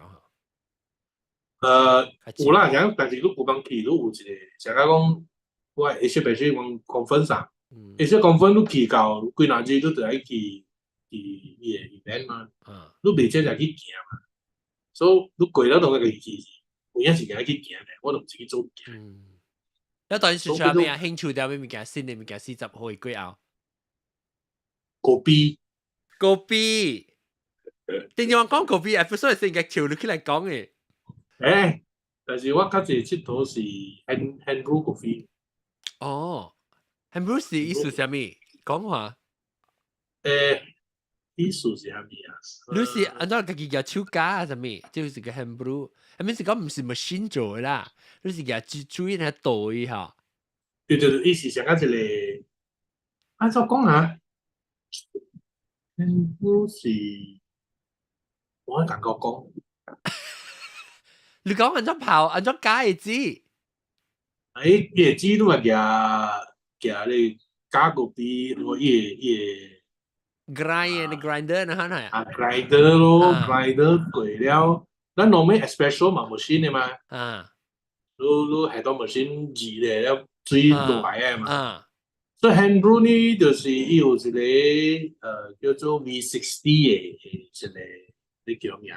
有啦，講但是你有幫去，你有一個，像講，我會識別說講 conference 啊，會識 conference 你去到幾若日，你就愛去去伊個 event 嘛，你袂這才去行嘛，所以你過了當個去，有影時間愛去行咧，我都毋是去做物件。嗯，你當時做咩啊？興趣點咩物件？新的物件40歲過後。咖啡。咖啡。定住講咖啡，episode 是應該跳起來講嘅。欸，但是我較濟𨑨迌是 hand brew coffee。哦，hand brew 是意思啥物？講話。欸，意思是啥物啊？你是按怎家己舉手加啊？啥物？就是個 hand brew，係咪是講毋是 machine 做的啦？你是舉手來倒伊吼？對對對，伊是像個一個，按怎講啊？hand brew 是，我感覺講。你講按怎泡，按怎加的籽？欸，伊個籽你嘛舉舉咧加咖啡，我伊個伊個 grind grinder 那哈啊，grinder 咯，grinder 過了，咱 normal espresso 嘛 machine 的嘛，你你係當 machine 熱咧，了水落來的嘛。所以 hand brew 呢，就是伊有一個叫做 V60 的一個，你叫咩？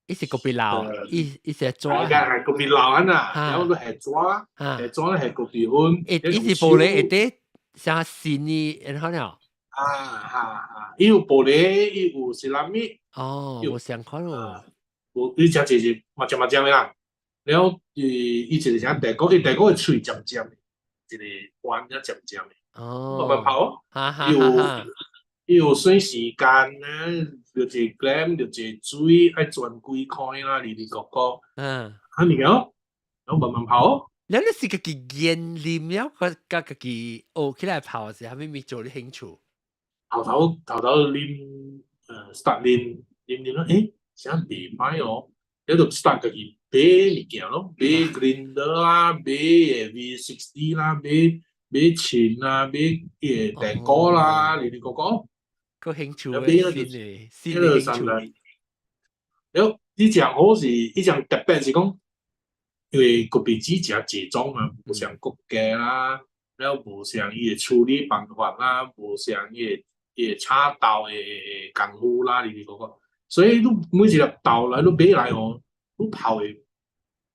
伊是咖啡老，伊伊是紙。係係咖啡老啊，然後你係紙，係紙咧係咖啡粉。伊是玻璃會得像新的，然後了。啊哈哈！伊有玻璃，伊有 ceramic。哦，無相款哦。有，伊食一是嘛尖嘛尖的啦。然後伊伊一個啥地果，伊地果的喙尖尖的，一個彎仔尖尖的。哦。慢慢泡。伊有伊有算時間啊，著一 gram，著一水，愛轉幾塊啦，哩哩個個。啊，你講，然後慢慢泡。你你是家己研啉了，個家家己學起來泡是啥物物做你興趣？頭頭頭頭啉，start 啉啉啉咯，欸，啥袂歹哦，你就 start 家己買物件咯，買 grinder 啦，買 V60 啦，買買琴啦，買伊個電鍋啦，哩哩個個。個興趣的新的新的興趣。了，你講好是，你講特別是講，因為咖啡籽誠濟種嘛，無像國家啦，了無像伊的處理辦法啦，無像伊的伊的炒豆的功夫啦，哩哩個個，所以你每一粒豆來，你買來哦，你泡的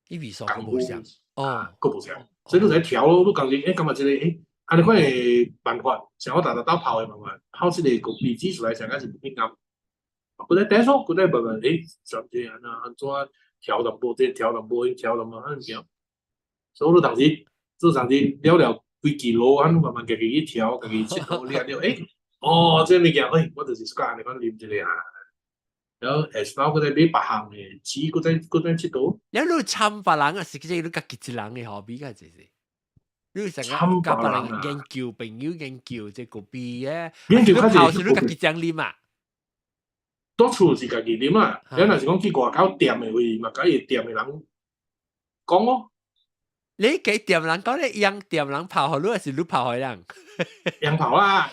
伊味素無相，哦，閣無相，所以你就調咯，你講是欸，感覺這個欸，按呢款的辦法，像我逐逐斗泡的辦法，泡這個咖啡籽出來，上個是無去啱。佢咧第一說，佢咧慢慢欸，轉這安怎按怎調淡薄，這調淡薄，調淡薄，按呢所以我當時做當時了了幾支路，按慢慢家己去調，家己佚佗了了，欸，哦，這個物件，欸，我就是喜歡按呢款啉這個啊。然後下晝閣再買別項的籽，閣再閣再佚佗。你你參別人啊，是這你家己一人的好比較就是？你成個佮別人研究，朋友研究這咖啡嘅，研究較濟是你家己講啉啊？多厝是家己啉啊，你若是講去外口店的位，嘛共伊店的人講哦。你給店人講，你用店人泡予你，還是你泡予人？人泡啦。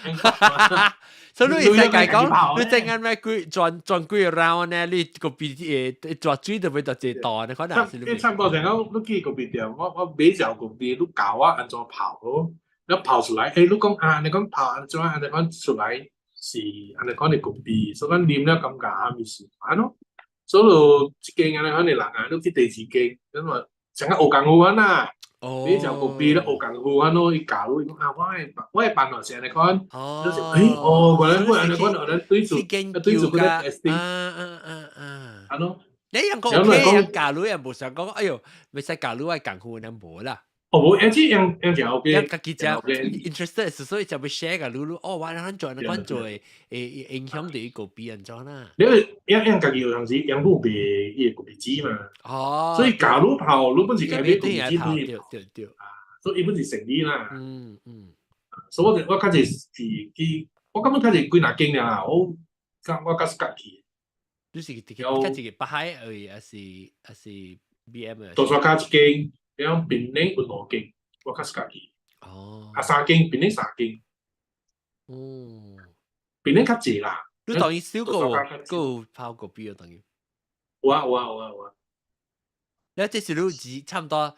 所以你會使講，你陣間咩幾轉轉幾個 round 呢？你咖啡誒轉水都會到這道，你可能是。你差不多成講，你去咖啡店，我我買一咖啡，你教我按怎泡咯，你泡出來，欸，你講啊，你講泡按怎，按呢款出來是按呢款的咖啡，所以咱啉了感覺啥物事，按咯。所以一間按呢款的人啊，你去第二間，咁嘛成個學功夫啊。你就コピ咧學功夫啊，咯，伊教你講啊，我的辦法是按呢款，就是哦，原來我按呢款，原來對住對住嗰個 testing，啊咯。你樣講 OK，樣教你又無想講，哎喲，袂使教你我功夫，樣無啦。哦，無，而且樣樣就 OK，樣家己只 interested，所以就會 share 個你你，哦，我按怎做，按怎做，會影響到伊コピ按怎啦。你樣樣家己有陣時樣母賣伊個コピ紙嘛，所以假如跑，你本是家買コピ紙，所以伊本是生意啦。所以我較濟是去，我感覺較濟幾若間啦，我較是家去。你是較一個北海而已，還是 BM 啊？大沙跤一間，然後檳城有兩間，我較是家去。啊，三間，檳城三間。檳城較濟啦。你當然少個個拋コピ啊，當然。有啊有啊有啊有啊。你這是你是差唔多，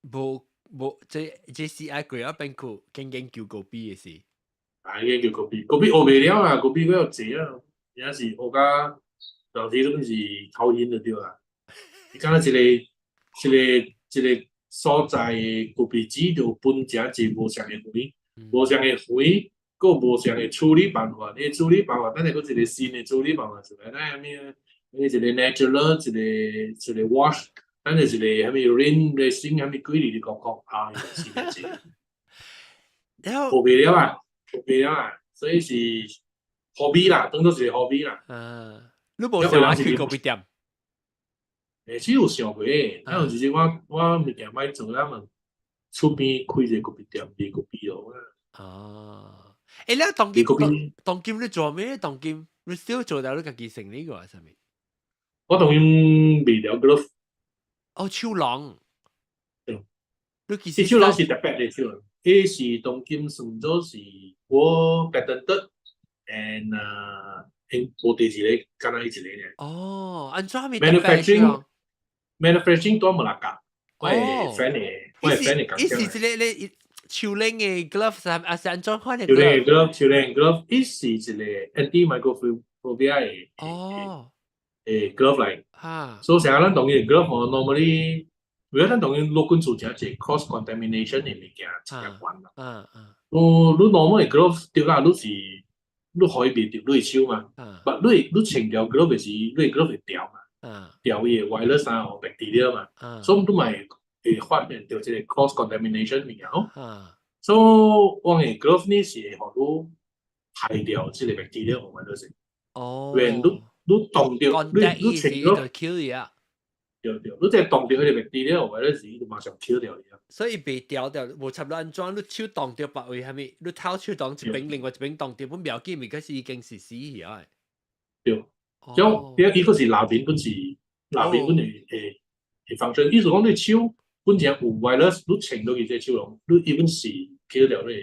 無無這 JCI 過啊變去間間叫コピ的是。啊，研究コピ，コピ學袂了啦，コピ閣有濟啊，也是學甲有時攏是頭暈就對啦。你敢若一個所在的コピ紙就分誠濟無仝的園，無仝的園，閣無仝的處理辦法。伊處理辦法，等下閣一個新的處理辦法出來，咱啥物啊？一個 natural，一個 wash，等下一個啥物 rinse dressing，啥物鬼哩哩講講，啊，是個濟。然後學袂了啊，學袂了啊，所以是 hobby 啦，當做一個 hobby 啦。啊，你無想愛開コピ店？欸，其實有想過，啊有一時我物件歹做，咱嘛厝邊開一個コピ店賣コピ咯。哦，欸，你當今當今你做咩？當今你少做到你家己成呢個係啥物？我當今賣了 glove。哦，手籠。對。你其實手籠是特別的手籠，彼是當今算做是我 patented and 因無第二個，敢若伊一個爾。哦，按怎物 manufacturing 佇馬六甲，我的 friend 的，我的 friend 的伊是這個咧手鏈的 gloves 啊，是按怎款的手鏈的 glove，手鏈 glove，伊是一個 anti-microbial 的的 glove 來。所以成日咱當今 glove 吼，normally 為咗咱當今老君做誠濟 cross contamination 的物件，真懸啦。哦，你 normal 的 glove 對啦，你是你予伊袂著你的手嘛？但你穿著 glove 的時，你的 glove 會掉嘛？掉伊的 virus 啊，或 bacteria 嘛。所以你嘛會發現著這個 cross contamination 物件哦。所以我的 glove 呢是會予你排掉這個 bacteria 或 virus。when 你動著，你穿 glove， kill 伊啊。對對，你這動著彼個 bacteria 或 virus，伊就馬上 kill 掉伊啊。所以袂掉掉，無插到安怎？你手動著別位啥物？你頭手動一邊，另外一邊動著，本袂要緊，咪可是已經是死去啊。對，種對，伊閣是內面本是內面本會 function，意思講你手本身有 virus，你穿落去這手籠，你伊本是 kill 掉你的。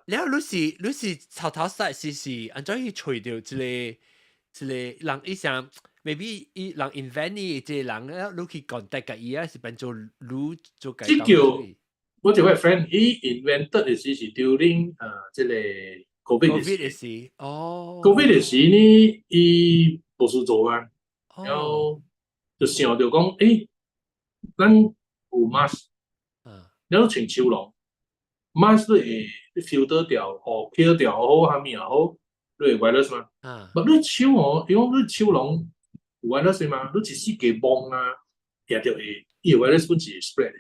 了，你是頭頭曬是按怎去揣著這個人伊想，maybe 伊人 invent 呢，這個人咧，你去 contact 共伊啊，是變做你做家。這叫我一位 friend，伊 invented 的時是 during 這個 COVID 的時，哦。 COVID 的時呢，伊無事做啊，然後就想著講，欸，咱有 mask，然後穿手籠，mask 你會 filter 掉，哦，kill 掉好，啥物也好，你會 virus 嘛？但你手哦，因為你手籠有 virus 嘛，你一四界摸啊，也就會，伊個 virus 本是會 spread 的。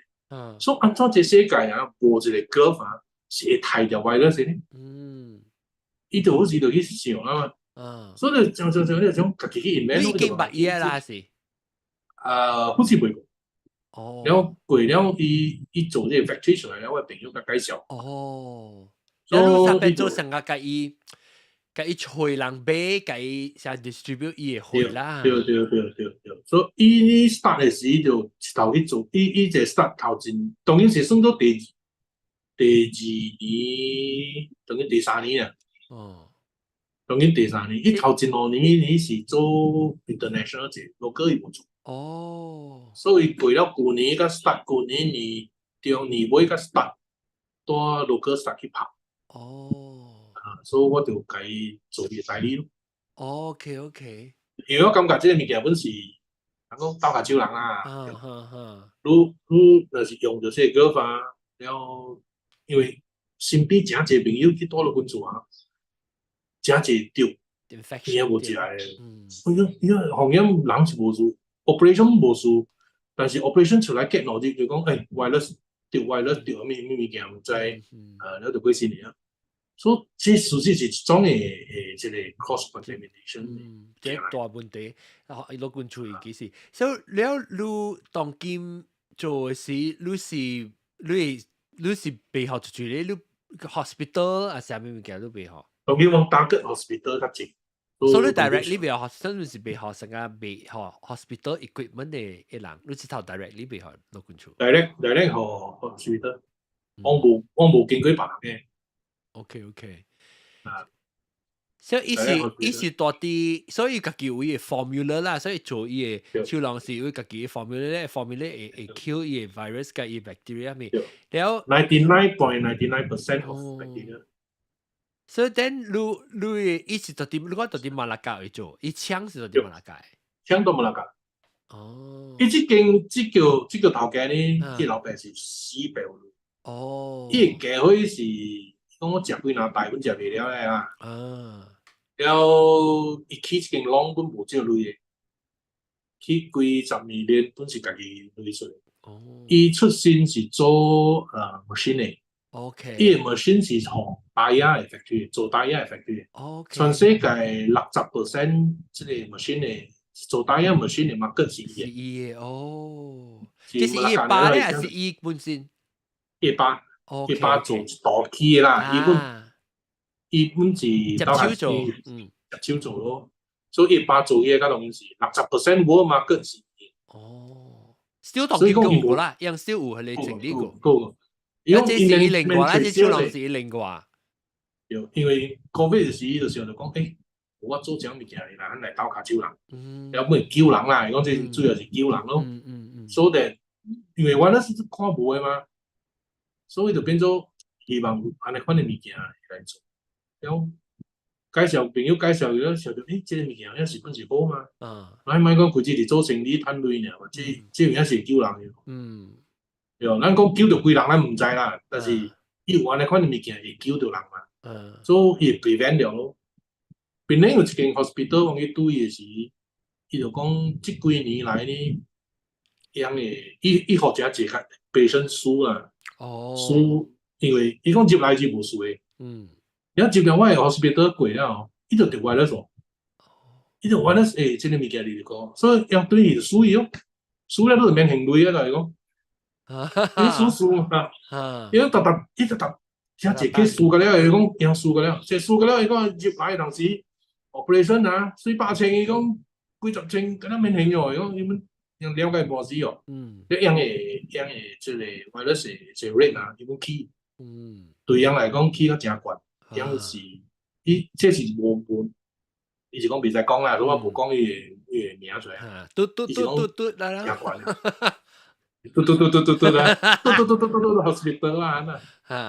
所以按怎這世界啊，無一個 glove 啊，是會刣掉 virus 的呢？伊就好似就去想啊嘛。所以就想想想，就家己去 invent。你已經捌伊啦是？啊，好似袂過。然後過了，伊做這個 factory 出來了，我朋友共介紹。哦。然後你變做成個共伊揣人買，共伊啥 distribute 伊會貨啦。對對對對對，所以伊 start 的時就一頭去做，伊這 start 頭前，當然是算做第二年，當然第三年啊。當然第三年，伊頭前兩年伊是做 international 這 local 伊無做。所以過了舊年才 start，舊年年中年尾才 start，帶 local start 去拍。啊，所以我就共伊做伊代理咯。 OK OK。因為我感覺這個物件本是人講鬥跤手人啦。啊哈哈。你若是用著這個 glove 啊，了，因為身邊誠濟朋友去蹛陸軍厝啊，誠濟著，伊也無食的。伊個風險人是無事，operation 無事，但是 operation 出來隔2日就講，欸，virus 著 virus 著啥物物物件毋知，了就過身去啊。所以這實際是一種的這個 cross contamination。嗯，這大問題，啊，陸軍處其實，所以了你當今做的時，你是備學出去咧，你 hospital 啊，啥物物件都備學。當今往 target hospital 較濟。所以你 directly 備學，真是備學成個備學 hospital equipment 的一人，你是頭 directly 備學陸軍處。 Direct 予 hospital，我無經過別人的。 啊。所以伊是大啲，所以家己有伊個 formula 啦，所以做伊個手人是有家己 formula 咧，formula 會 kill 伊個 virus 佮伊 bacteria 咪。了 99.99% of bacteria。所以 then 你伊是到佇你講到佇馬拉加會做，伊廠是到佇馬拉加。廠佇馬拉加。哦。伊這間這個頭家呢，這老爸是死表。伊個家伙是講我食幾若大本食袂了的啦。了，伊起這間攏本無借鐳的，起幾十年本是家己鐳出來。伊出身是做machine 的。 伊個 machine 是從 tayar 的 factory 做 tayar 的 factory。 全世界60% 這個 machine 的做 tayar machine 的 market 是伊的。是伊的哦。這是伊爸咧，還是伊本身？伊爸。伊爸做大起的啦，伊本是接手做，接手做咯。所以伊爸做嘢，較當是60% world market 是伊。哦，still 當今有啦，樣 still 有係你整理過。過。因為這是伊另外，這手人是伊另外。對，因為 COVID 時就想就講，欸，我做這種物件，來來鬥跤手人，了會救人啦，講這主要是救人咯。所以，因為我那是看無的嘛，所以就變做希望有按呢款的物件來做。了介紹朋友介紹伊了，想著欸，這個物件遐是本是好嘛。咱莫講規日佇做生意趁錢爾，這有影是救人的。對，咱講救著幾人，咱毋知啦。但是伊有按呢款的物件會救著人嘛。所以伊會 prevent 著咯。檳城有一間 hospital，往去拄伊的時，伊就講這幾年來呢，樣的伊負責一個 patient 輸啦。輸，因為伊講入來是無事的。了入來我的 hospital 過了後，伊就著 virus 哦。伊就 virus 欸，這個物件你就講，所以樣對伊就輸伊咯，輸了都就免還錢啊，就是講。伊輸輸嘛，伊逐逐伊逐逐，遮一個輸個了，伊講贏輸個了，這輸個了，伊講入來當時 operation 啊，四百千，伊講幾十千，敢若免還哦，伊講伊們用了解半死哦。你樣的樣的這個 virus 這 rate 啊，伊們起，對𪜶來講起較誠懸，樣是伊這是無無，伊是講袂使講啦，如果無講伊個名出來。嘟嘟嘟嘟嘟來啦。誠懸。嘟嘟嘟嘟嘟嘟啦，嘟嘟嘟嘟嘟嘟 hospital 啊，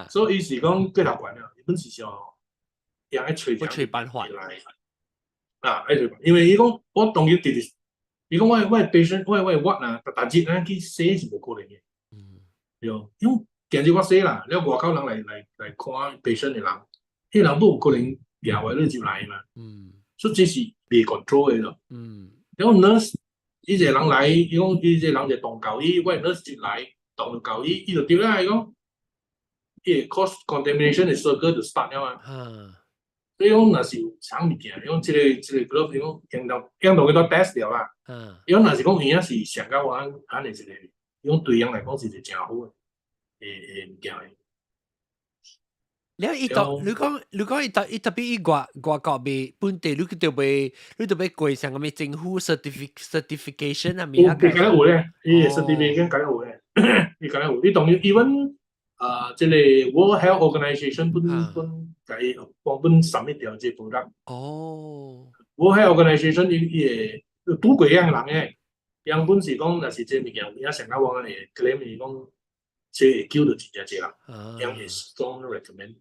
所以伊是講過頭懸了，伊本是想用愛揣揣辦法來，啊，愛揣，因為伊講我當然直直，伊講我 patient 我我啊，逐逐日咱去洗是無可能的，對，因為今日我洗啦，了外口人來看 patient 的人，彼人都有可能掠話你入來嘛，所以這是袂 control 的咯，了 nurse。伊一個人來，伊講伊這個人就動舊伊，我 nurse 一來動舊伊，伊就對啦，伊講，伊個 cross contamination 的 circle 就 start 了嘛。所以講若是有啥物件，伊講這個 glove，伊講用到用到去都 test 了啦。伊講若是講有影是上到我按呢一個，伊講對𪜶來講是一個誠好的物件。你伊到你講伊特別伊外國賣本地，你就欲過啥物政府 certification 啊？有，伊敢若有咧，伊個 certification 敢若有咧，伊敢若有。你當然 even 啊，這個 World Health Organization 本共伊幫本 submit 掉這個 product。World Health Organization 伊會拄過樣人誒，樣本是講，若是這物件有影上較往會 claim 伊講，這會救著真正濟人，樣會 strong recommend。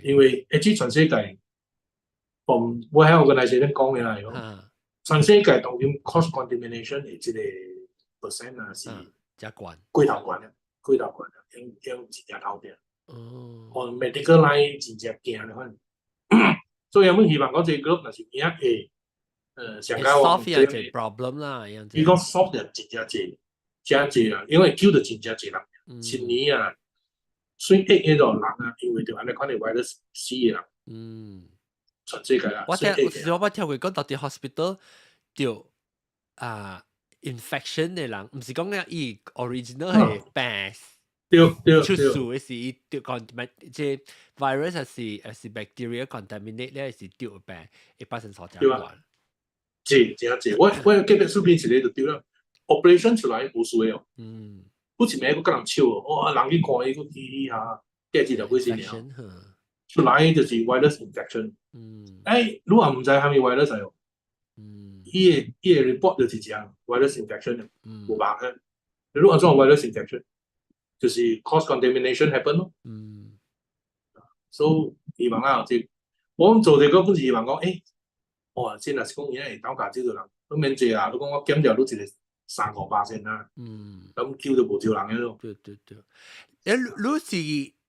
因為一這全世界，從 World Health Organization 講的啦，講全世界當今 cross contamination 的這個 percent 啊是真懸，過頭懸啊，過頭懸啊，用用真正頭頂。哦，medical line 真正驚咧，反正，所以我們希望講這個 glove 若是有影會，上較 solve 一個 problem 啦，樣子。伊講 solve 就真正濟，真濟啦，因為救著真正濟人，一年啊，算億迄個人啊，因為著按呢款的 virus 死的人，全世界啦。我聽，我捌聽過講，到佇 hospital 著啊 infection 的人，毋是講咧伊 original 係病。出事的是伊著 contaminate 這 virus 還是 bacteria contaminate 咧，是著病，會發生啥情況？濟真濟，我隔壁身邊一個就對啦，operation 出來無事的哦。不一暝閣共人笑哦，哇，人去看伊，閣嘻嘻哈，過一條幾時爾。出來就是 virus infection。欸，你也毋知啥物 virus 哦。伊的 report 就是這樣，virus infection，無別的。你按怎 virus infection？就是 cross contamination happen 咯。所以希望啊，這我做這個本是希望講，欸，哇，真若是講伊會倒教這個人，都免濟啊，你講我減掉你一個3-5%啊。咁救都無少人的咯。對對對。欸，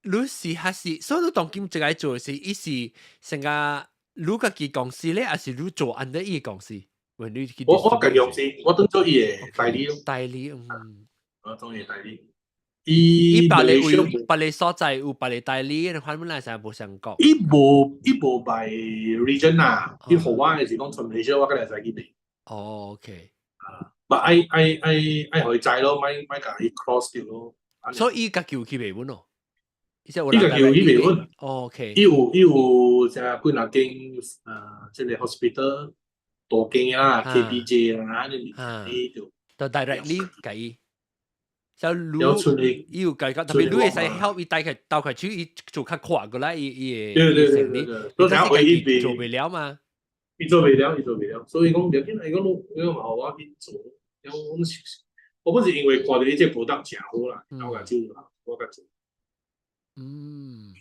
你是還是，所以你當今這個做是，伊是成個你家己公司咧，還是你做 under 伊個公司？我家己公司，我當做伊的代理咯。代理，嗯。我當伊代理。伊別个有別个所在有別个代理，你反本來是無相共。伊無 by region 啊，伊予我的是講全馬來西亞，我敢會使去賣。哦，OK。啊，but 愛予伊知咯，莫莫共伊 cross 掉咯。所以伊家己有去賣阮咯。伊家己有去賣阮。哦，OK。伊有啥幾若間這個 hospital 大間啊，KPJ 啊，按呢伊就就 directly 共伊。就你伊有解決，特別你會使 help 伊帶佢鬥佢手，伊做較快過來，伊對對對對對，都聽回伊做袂了嘛。伊做袂了，伊做袂了，所以講袂要緊，伊講你，伊講嘛，予我去做，我本是因為看著伊這個 product 誠好啦，我共做啦，我共做。嗯，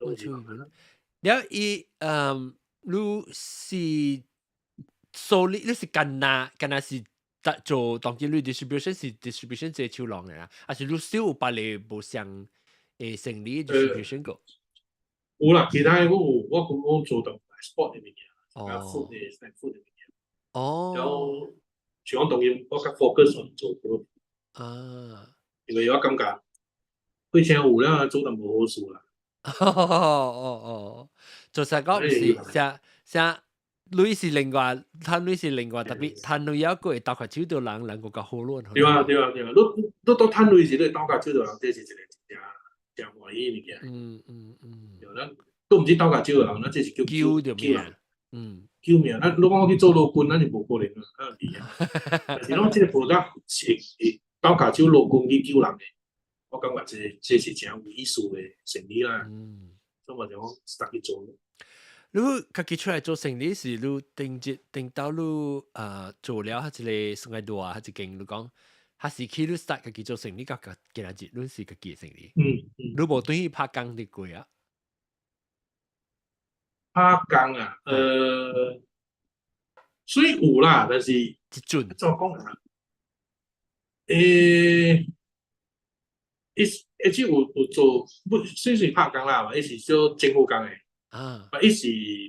我做了伊，你是 solely 你是干焦是做當今你 distribution 是 distribution 這手廊的啦，還是你少有別个無相的生意 distribution 過？有啦，其他我有，我講我做到 export 的物件，啊 food 的 snack food 的物件。然後像講當今我較 focus on 做 glove。因為我感覺，火車有了做淡薄好事啦。哦哦哦，就是講毋是啥啥。你是另外，趁鐳是另外，特別趁鐳猶閣會鬥較手著人，人閣較好論。對啊對啊對啊，你都趁鐳時，你鬥較手著人，這是一個真真歡喜物件。對，咱都毋是鬥較手的人，咱這是叫救著命。救命！咱如果我去做勞軍，咱是無可能啊，咱厲害。但是攏這個 product 是會鬥跤手勞軍去救人的，我感覺這是誠有意思的生意啦。所以我就講 start 去做。你家己出來做生意是你頂一頂到你做了，一個算個大一間，你講，還是去你 start 家己做生意，甲今仔日你是家己的生意。你無轉去拍工佇過啊？拍工啊，雖有啦，但是一陣怎講啊？欸，伊伊只有做，不算是拍工啦，伊是做政府工的。伊是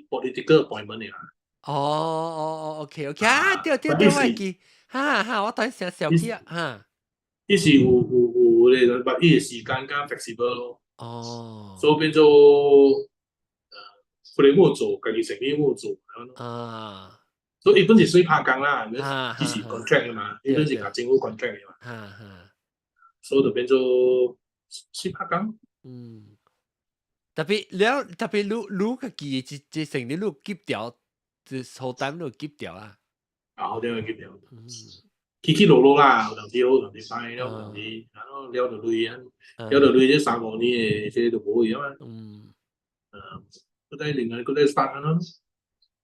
political appointment 的啦。哦哦哦，OK OK 啊，對對對，我會記，哈哈，我等下小記啊，哈。伊是有咧，but 伊的時間較 flexible 咯。所以變做，可能我做，家己生意我做。所以伊本是算拍工啦，只是 contract 的嘛，伊本是共政府 contract 的嘛。所以就變做算拍工。嗯。特別了，特別你家己這這生意你接掉，這好單你接掉啦。啊，好單接掉。起起落落啦，有當時好，有當時歹，有當時，然後了就累啊，了就累，這3-5年的這都無去啊嘛。閣再另外閣再 start 啊咯。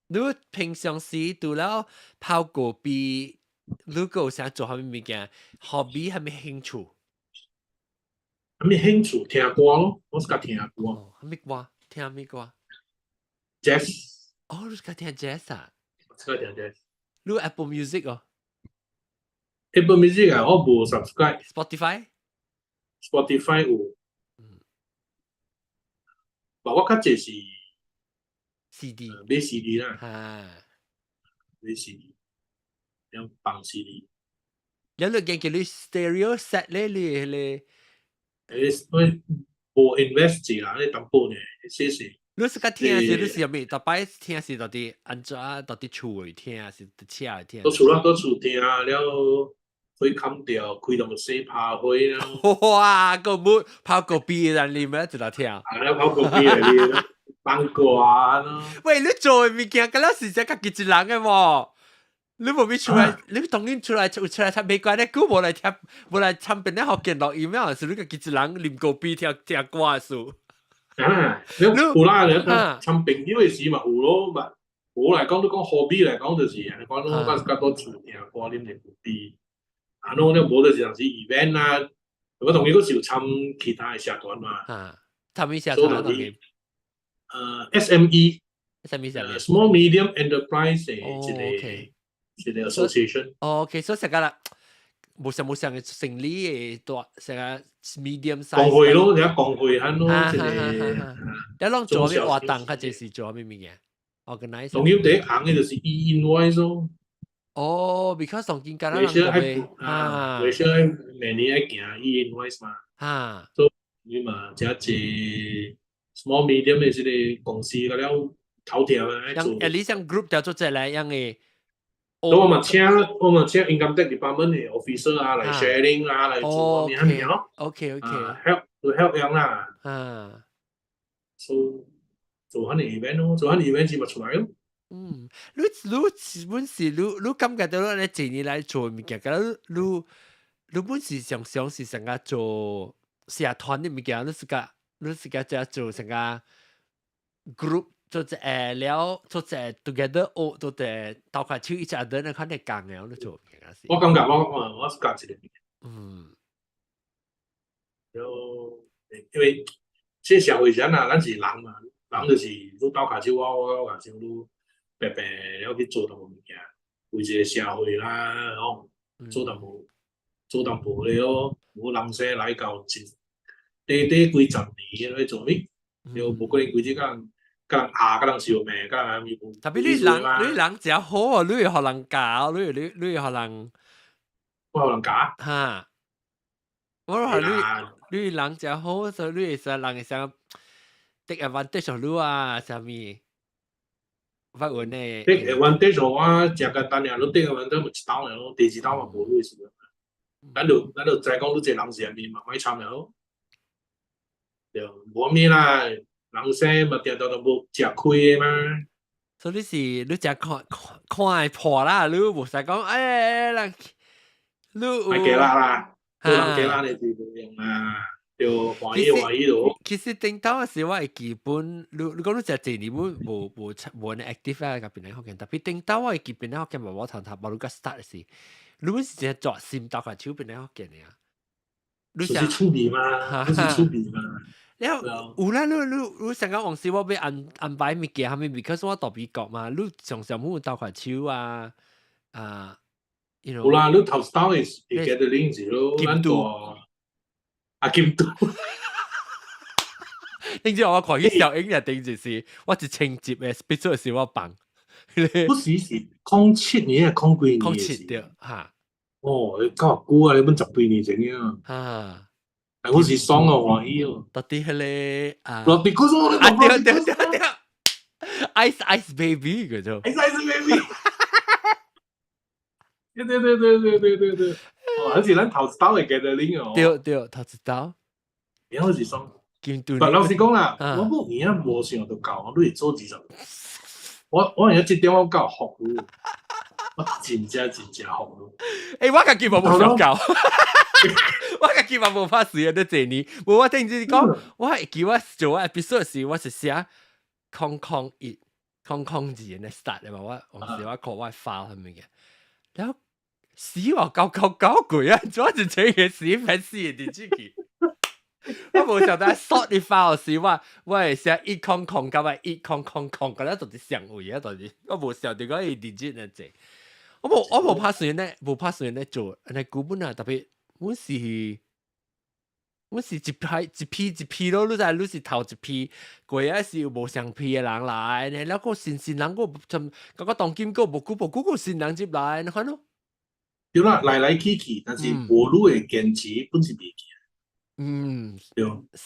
你平常時除了泡咖啡，你閣有啥做啥物物件？hobby 啥物興趣？啥物興趣？聽歌咯，我是較聽歌。哦，啥物歌？聽啥物歌？Jazz。哦，你是較聽 jazz 啊？我是較聽 jazz。你 Apple Music 哦。 Apple Music 啊，我無 subscribe。 Spotify？ Spotify 有。但我較濟是 CD。買 CD 啦。買 CD，用放 CD。有你見叫你 stereo set 咧，你我無 invest 錢啦，你淡薄呢，謝謝。你是個聽是，你是啥物？逐擺聽是到底按怎？到底厝內聽，是佇車內聽？佇厝啦，佇厝聽了，火砍掉，開動細拍火了。哇！個冇泡個啤人啉咩？一路聽。啊，了泡個啤來啉，放歌咯。喂，你做的物件，敢若是只家己一人的無？你無咪出來，你當然出來有出來參美國咧，久無來聽，無來參變咧福建錄音啊，是你家己一人啉咖啡聽聽歌的事。啊，你有啦，你參朋友的時嘛有咯，嘛我來講，你講 hobby 來講就是，你講我較多厝聽歌啉者咖啡。啊，儂你無就是有時 event 啊，我當然閣是有參其他的社團嘛。啊，參咩社團當然？SME。 SME 啥物？Small Medium Enterprise 的一個 association。哦，OK，所以成個啦，無像無像嘅生理的大，成個 medium size。工會咯，你工會喺咯，一個。你攏做咩活動？較濟是做咩物件？organize。當然第一行的就是 e-invoice 咯。哦，because 當今間人就會啊，為啥每年愛行 e-invoice 嘛？所以你嘛，這濟 small medium 的這個公司個了頭條啊，愛做。誒，你像 group 叫做這來樣的。我嘛請 income tax department 的 officer 啊，來 sharing 啊，來做咩咩咯。 Help to help 樣啦。所以做下 event 咯，做下 event 是咪出來咯？嗯，你本是你感覺到你這年來做物件，佮你本是想想是成個做社團的物件，你是個這做成個 group 做一個了，做一個 together 學做一個鬥下手一隻人來看你講的，你做物件是。我感覺我是講一個物件。了，因為這社會上啊，咱是人嘛，人就是你鬥跤手，我鬥跤手，你白白了去做淡薄物件，為一個社會啦，吼，做淡薄，做淡薄咧哦，無人生來到一短短幾十年咧做咩？又無可能規日共人共人壓，共人相罵，共人無。 Tapi 你人誠好啊，你會予人教，你會予人，我予人教。哈，我話你人誠好，所以你會使人會使 take advantage of 你啊，啥物？我問呢？take advantage 我誠簡單爾，你 take advantage 咪一刀爾咯，第二刀嘛無你事。咱就知講你這人是啥物嘛，莫參了。對，無咩啦，人生嘛定定都無食虧的嘛。所以你是你誠看看看會破啦，你無使講欸人，你有。莫計啦啦，做人計啦你是無用啊，對，歡喜歡喜就。其實頂頭時我會基本，你講你誠濟年無無無無呢 active 啊，佮檳城福建，tapi 頂頭我會記檳城福建嘛，我頭頭無你佮 start 時，你本是真專心鬥下手檳城福建的啊。你是趣味嘛？你是趣味嘛？了有啦，你上個往時我欲安排物件，啥物？because 我蹛美國嘛，你常常有鬥下手啊啊。有啦，你頭一刀會 gathering 是咯，金都啊金都。頂次我看彼小影就頂就是我一清集的 speech 是我放。不是是07年啊，空幾年？ 07對哈。哦，夠久啊！你本十幾年前啊。但我是爽哦，歡喜哦。到底彼个啊？落地古說啊對對對對，Ice Ice Baby 叫做。 Ice Ice Baby。對對對對對對對對，哦，好似咱頭一刀會 gathering 哦。對對，頭一刀。然後是爽。金都。但老實講啦，我無影無想到夠，你會做20。我而家這點我夠服你，我真正真正服你。欸，我家己嘛無想夠，我家己嘛無拍死啊！這濟年，無我聽住講，我會記我做我 episode 時，我是寫001、002呢 start 的嘛，我當時我看我 file 啥物件，然後死話999幾啊，做一這個死反死的自己。我無想到 sort 啲 file 時，我會寫100甲我1000，嗰個到底相位啊？到底我無想到講伊 digit 呢濟。我無拍算咧，無拍算咧做，按呢久本啊，特別阮是一批一批一批咯，你知你是頭一批，過啊是有無相批的人來，然後個新新人個就感覺當今個無久無久個新人入來，你看咯。對啦，來來去去，但是無你的堅持，本是袂行。對，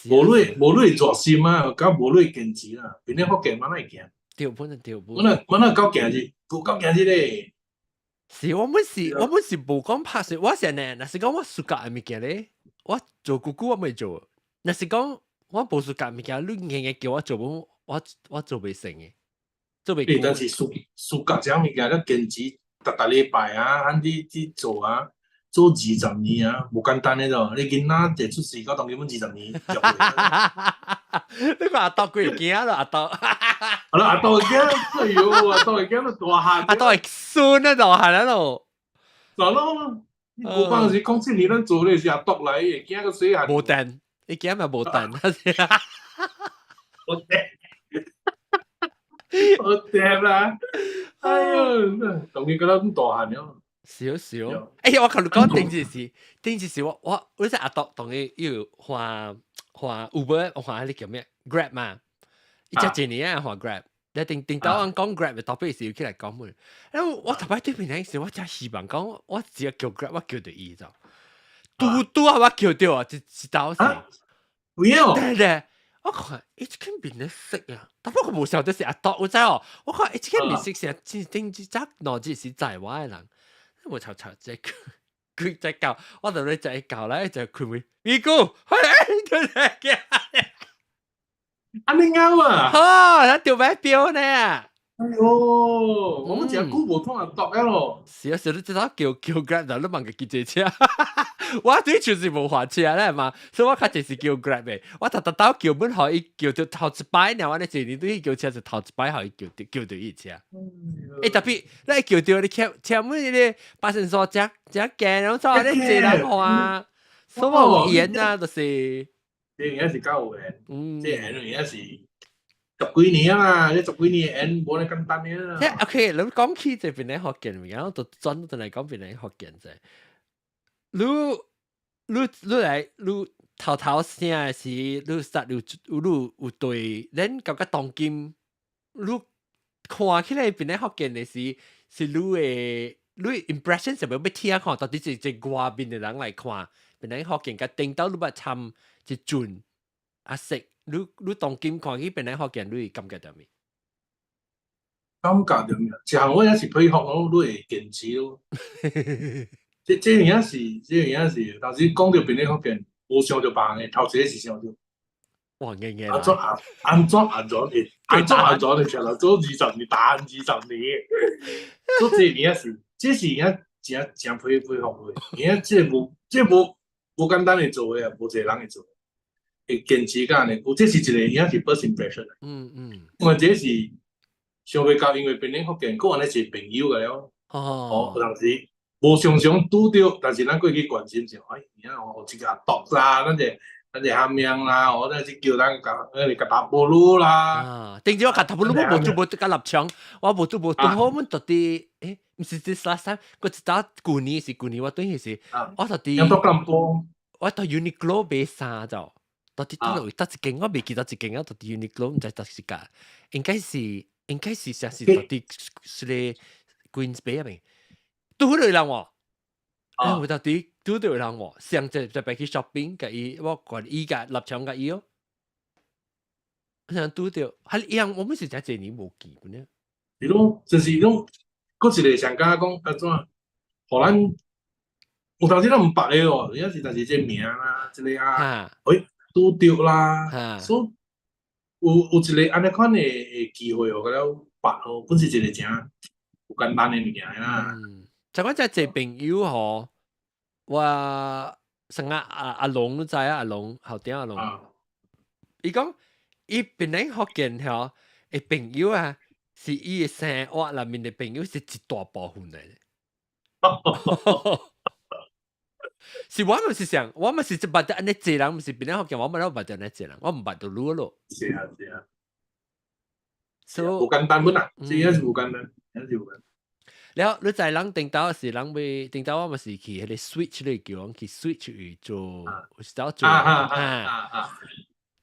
無你的熱心啊，佮無你的堅持啦，變咧福建嘛會行。對，本來對。阮若到今日，無到今日咧。是，我本是無講拍攝，我是呢，若是講我 suka 的物件咧，我做久久我袂做。若是講我無 suka 物件，你硬硬叫我做，我做袂成的，做袂。但是 suka 這種物件，你堅持逐逐禮拜啊，按你去做啊，做20年啊，無簡單的咯。你囡仔一出世到當今20年。你看阿豆幾會驚咯，阿豆。好啦，阿豆會驚，哎喲，阿豆會驚到大漢。阿豆會孫啊，大漢啊咯。咋咯？古當時講這年咱做咧是阿豆來，會驚個細漢。無電，伊驚嘛無電。無電。無電啦！哎喲，當佢覺得咁大漢了。少少。哎呀，我同你講，頂一時，頂一時我是阿豆當佢要換換 Uber，換彼個叫咩 Grab 嘛？伊才一年啊換 Grab。你頂頂到我講 Grab 的 topic 時，起來講問。因為我頭擺對面那時，我真希望講，我只要叫 Grab，我叫到伊就。拄拄啊，我叫到啊，一道是。有影？對對，我看伊這間面咧色啊，但不過無曉得是阿豆，有知哦？我看伊這間面色是真頂一隻腦子是在我的人，我吵吵這個。佢在教，我就咧在教咧就佢會，咪姑，快來，對對。按呢𠢕啊！哈，他掉咩標呢？哎喲，我們真久無通人讀了咯。是啊，是你知道叫叫 Grab 就你問佢幾隻車，我對就是無還車咧嘛，所以我較濟是叫 Grab 的。我逐逐兜叫本予伊叫到頭一擺，爾我咧一年對叫車就頭一擺予伊叫到叫到伊車。欸，特別你叫到你車車尾咧巴士數真真驚，然後做咧濟人看，所以我有緣啊，就是。這應該是夠有緣，這緣應該是十幾年啊嘛，這十幾年緣無咧簡單的啊。即 OK，你講起這邊咧福建物件，我就轉轉來講邊咧福建者。你來，你頭頭聲的時，你實有你有對，咱感覺當今你看起來邊咧福建的時，是你的你 impression 是欲聽看，到底是一外面的人來看，邊咧福建佮頂到你捌參一陣阿色，你當今看起邊咧福建，你會感覺著物？感覺著物？一項我也是佩服我，你會堅持咯。這有影是，這有影是，但是講到邊咧福建，無想著別人的，頭一個是想著。哇，硬硬。安怎安怎安怎會安怎安怎會徛來做20年，打二十年，做這有影是，這是影誠誠佩服的，影這無這無無簡單會做的啊，無濟人會做，會堅持到按呢，有這是一個影是 first impression。因為這是想袂到，因為邊咧福建，閣按呢一個朋友個了。哦，有當時無常常拄著，但是咱過去關心者，哎，影哦，這個阿獨啦，咱這喊命啦，或者是叫咱共那個塔布魯啦。啊，頂次我甲塔布魯，我無做無甲立場，我無做無拄好，阮到底，欸，毋是這 last time，我一早舊年是舊年，我等於是，我到佇，我到 Uniqlo 買衫就，到底佗位佗一間，我袂記得一間啊，到佇 Uniqlo 毋知佗一間，應該是啥是到佇是咧 Queensbay 啊邊，拄好人喎。啊！我到底拄著人喎，上一特別去 shopping，共伊我管伊共立場共伊哦。我想拄著，還一樣，我們是才一年無見呢。是咯，就是講，閣一個上加講按怎，予咱有當時咱毋捌的哦，有時但是這個名啦，這個啊，欸，拄著啦，所以有一個按呢款的機會予甲了捌哦，本是一個誠有簡單的物件啦。嗯，就我這濟朋友吼，我成日阿龍你知啊？阿龍後頂阿龍，伊講伊本來福建吼，的朋友啊，是伊的生活內面的朋友是一大部分來的。是我嘛是想，我嘛是捌得按呢濟人，毋是本來福建，我嘛捌得按呢濟人，我毋捌得愈咯。是啊是啊，所以無簡單本啊，這也是無簡單，也是無簡單。了你知人頂頭是人欲頂頭我嘛是去彼个 switch 咧叫人去 switch 去做，有時頭做啊。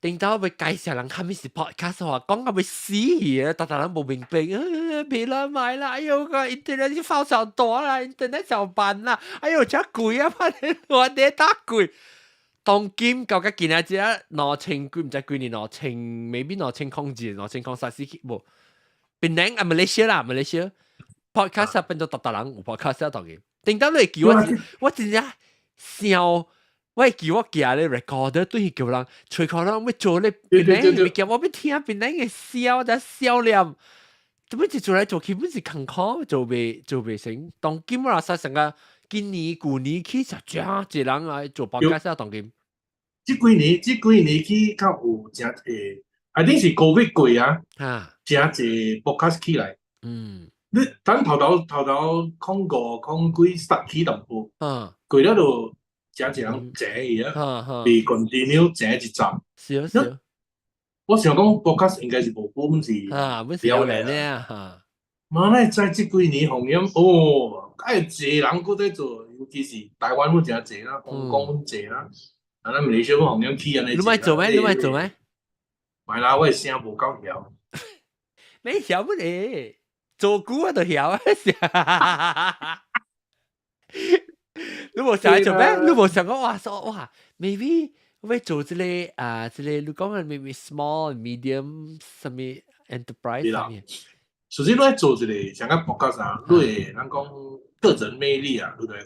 頂頭欲介紹人啥物是 podcast 話，講到欲死去啊！逐逐人無明白，別啦買啦，哎喲個 internet 放少多啦，internet 上班啦，哎喲真貴啊！嘛你我哋打貴。當今到甲今仔日兩千幾，毋知幾年兩千，maybe 2002、2004無。檳城啊，馬來西亞啦，馬來西亞 podcast 變做逐逐人有 podcast 當今。頂頭你會記我，我真正想，我會記我寄咧 recorder 對去叫人，揣看人欲做咧，檳城物件，我欲聽檳城的笑，才笑臉。做咩一做來做去，本是艱苦，做袂成。當今我若成個今年舊年起實真濟人來做 podcast 當今。這幾年起較有誠濟，啊，你是 Covid 過啊，誠濟 podcast 起來。你等頭頭頭頭空五空幾十起淡薄，過了就誠濟人坐去啊，被 continue 坐一站。是啊是啊。我想講 podcast 應該是無本是啊，本是有來呢嚇。嘛，咱知這幾年紅音哦，較濟人閣在做，尤其是台灣閣誠濟啦，香港閣濟啦。啊，咱馬來西亞紅音起按呢。你欲做咩？你欲做咩？莫啦，我的聲無夠曉。沒曉不咧，做久啊就曉啊。你無想做咩？你無想講哇說哇，maybe 我欲做這个啊，這个你講的 maybe small medium 啥物 enterprise 啥物？首先，你愛做一个像個 podcast 啊，你會咱講個人魅力啊，對不對？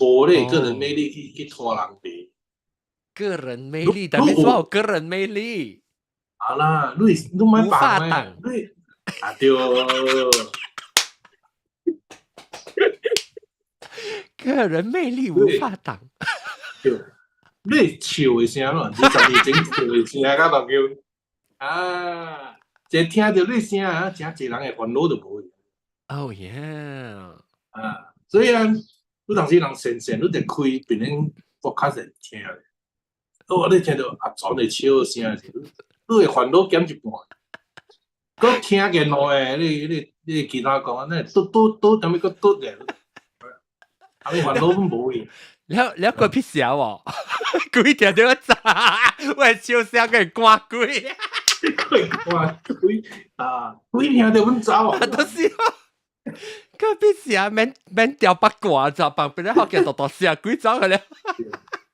無咧個人魅力去拖人哋。個人魅力，但係說有個人魅力。啊啦，你莫放咩？你啊對。個人魅力無法擋。對，你笑的聲咯，20年前笑的聲，甲當叫啊，一聽著你聲啊，誠濟人會煩惱就無去。 Oh yeah！啊，所以啊，你當時人閒閒，你就開別人 podcast 聽。哦，你聽著阿祖的笑聲時，你會煩惱減一半。閣聽見落的，你其他講，那嘟嘟嘟，啥物閣嘟咧？啊，你煩惱攏無去。了了個屁笑喎，鬼聽著我炸，我笑聲個趕鬼。鬼趕鬼啊！鬼聽著阮走啊！都是個屁笑，免免掉八卦就旁邊咧學見大大聲，鬼走去了。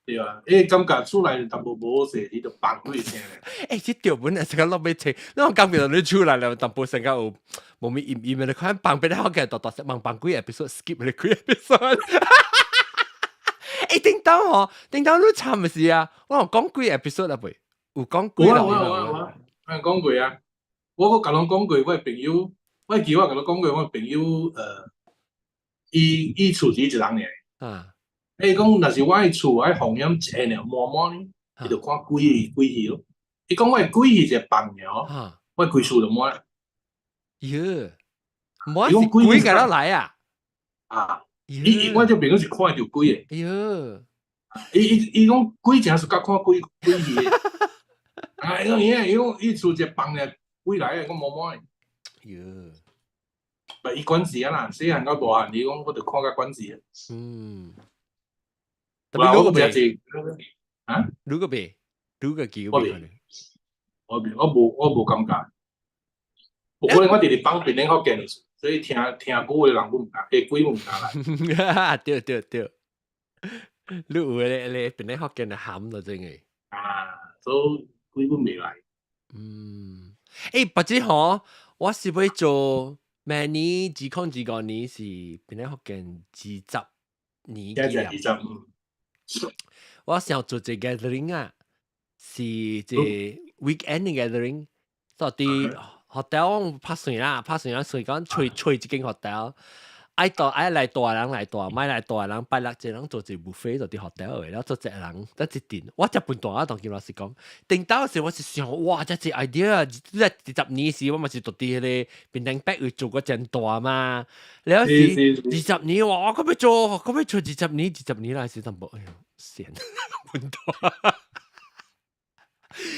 對啊，伊感覺厝內淡薄無好勢，伊就放幾聲。欸，這條本來是個落尾車，你講感覺你出來了，淡薄成個有無咪陰陰的，你看旁邊咧學見大大聲，望放幾 episode skip 你幾 episode。欸，頂當吼，頂當你慘是啊！我有講幾 episode 啦未？有講幾有啊有啊有啊有啊，我講過啊。我閣共攏講過，我的朋友，我記我共你講過，我的朋友，伊伊厝是伊一人爾。伊講，若是我的厝愛風險一個爾滿滿呢，伊就看鬼戲鬼戲咯。伊講我的鬼戲一個放爾，我規厝就滿。喲，滿是鬼共咱來啊？啊！伊我這朋友是看著鬼的。喲，伊伊伊講鬼誠是佮看鬼鬼戲的。啊！伊講伊伊講伊厝一個放爾鬼來的，講滿滿的。喲，毋伊管事啊啦，細漢到大漢，伊講我就看甲管事啊。特別如果未，啊？如果未，如果叫我未，我未，我無感覺。有可能我佇咧放檳城福建的，所以聽聽久的人阮毋敢，鬼毋敢來。對對對，你有咧咧檳城福建的含就真的。啊，所以鬼阮袂來。嗯，欸，不知吼，我是欲做明年2025年是檳城福建20年紀念。二十，嗯。我想做一個 gathering 啊，是一個 weekend gathering，到佇 hotel 拍算啦，拍算啦，所以講揣揣一間 hotel，愛大愛來大人來大，莫來大人拜六一個人做一個 buffet 就佇 hotel 的，了做一個人得一頓。我食飯大啊，當今老實講，頂到時我是想，哇，這一個 idea，這20年時我嘛是佇彼個檳城北位做過真大嘛，了是20年哇，我閣欲做，閣欲做二十年，二十年來是淡薄，哎喲，閒飯大。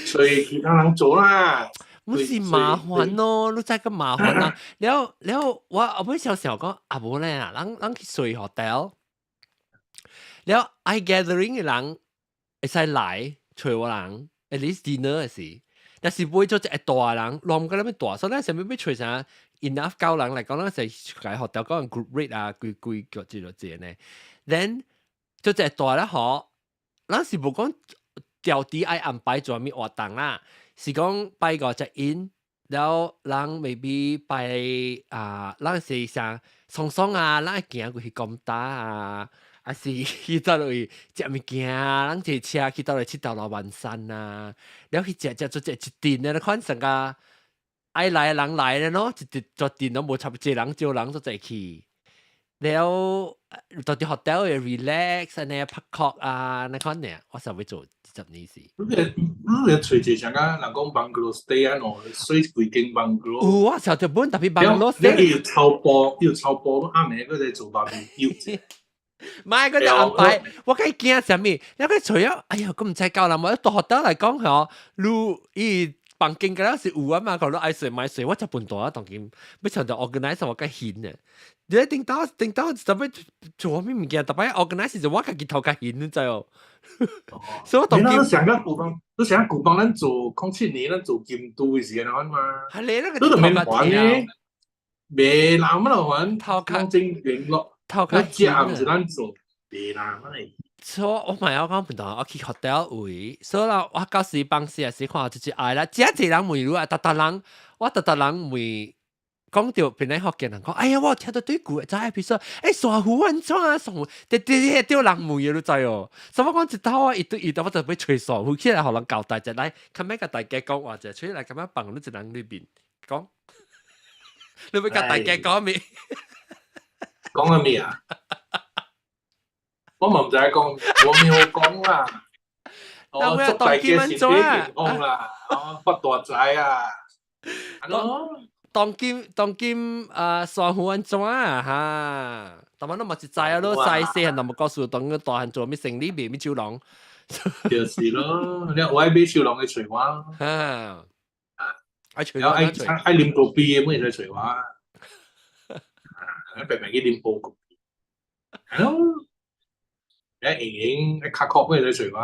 所以其他人做啦。毋是麻煩咯，你知個麻煩啦。了了，我後尾想想講，啊無咧啊，咱咱去睡 hotel，了愛 gathering 嘅人會使來揣我人，at least dinner 嘅時，但是買做一個大人，亂個那麼大，所以咱啥物欲揣啥 enough 夠人來講，咱是共 hotel 講 group rate 啊，幾幾個幾多錢呢？Then 做一個大咧嗬，咱是無講調啲愛安排做啥物活動啦。是講拜五 check in，了人 maybe 拜啊，咱是啥爽爽啊，咱愛行過去講打啊，還是去佗落食物件，咱坐車去佗落佚佗羅萬山啊，了去食食做食一頓啊，你看成個愛來的人來了喏，一直做陣攏無差不多人少人做濟去。了到佇 hotel 會 relax 按呢拍殼啊，那款呢，我想欲做20年時。你個揣一個啥個人講 bungalow stay 啊喏，睡規間 bungalow。有啊，想著本特別 bungalow stay。你要草埔，要草埔，暗暝閣在做 barbecue。唔係嗰隻安排，我梗驚啥物？你個除咗，哎呀，咁毋知夠啦，我到學校來講嗬，你伊房間嗰陣是有啊嘛，講你愛睡買睡，我就笨蛋啊，當今欲像就 organize 我較興啊。你頂到頂到特別做啥物物件，特別 organize 就我家己頭較興，你知哦？所以我當今。你想個古幫，你想古幫咱做07年，咱做金都的時間嘛？係你那個你都免還呢？袂啦，乜都還，頭殼真聯絡，頭殼食毋是咱做，袂啦，乜嚟？所以我嘛要講笨蛋，我去 hotel 位，所以啦，我到時放時時看就是愛啦，真濟人問你啊，逐逐人，我逐逐人問。講到邊個福建人講，哎呀，我有聽到對句，知影，比如說，欸，沙湖安怎啊？沙湖，對對對，對人問的你知哦。所以我講一套啊，伊對伊，我就欲揣沙湖起來，予人交代者來，較欲共大家講話者，出來較欲放你一人裏邊講，你欲共大家講咩？講緊咩啊？我嘛毋知講，我沒有講啦。我祝大家身體健康啦，哦，發大財啊！當今當今啊，沙湖安怎啊？哈，但我攏嘛是知啊，咯，細細漢就無告訴當個大漢做咩生理賣咩酒廊。就是咯，你有愛買酒廊的揣我。哈，啊，愛揣愛愛啉咖啡的，會使揣我。啊，白白去啉杯咖啡。係咯，你閒閒愛卡殼會使揣我。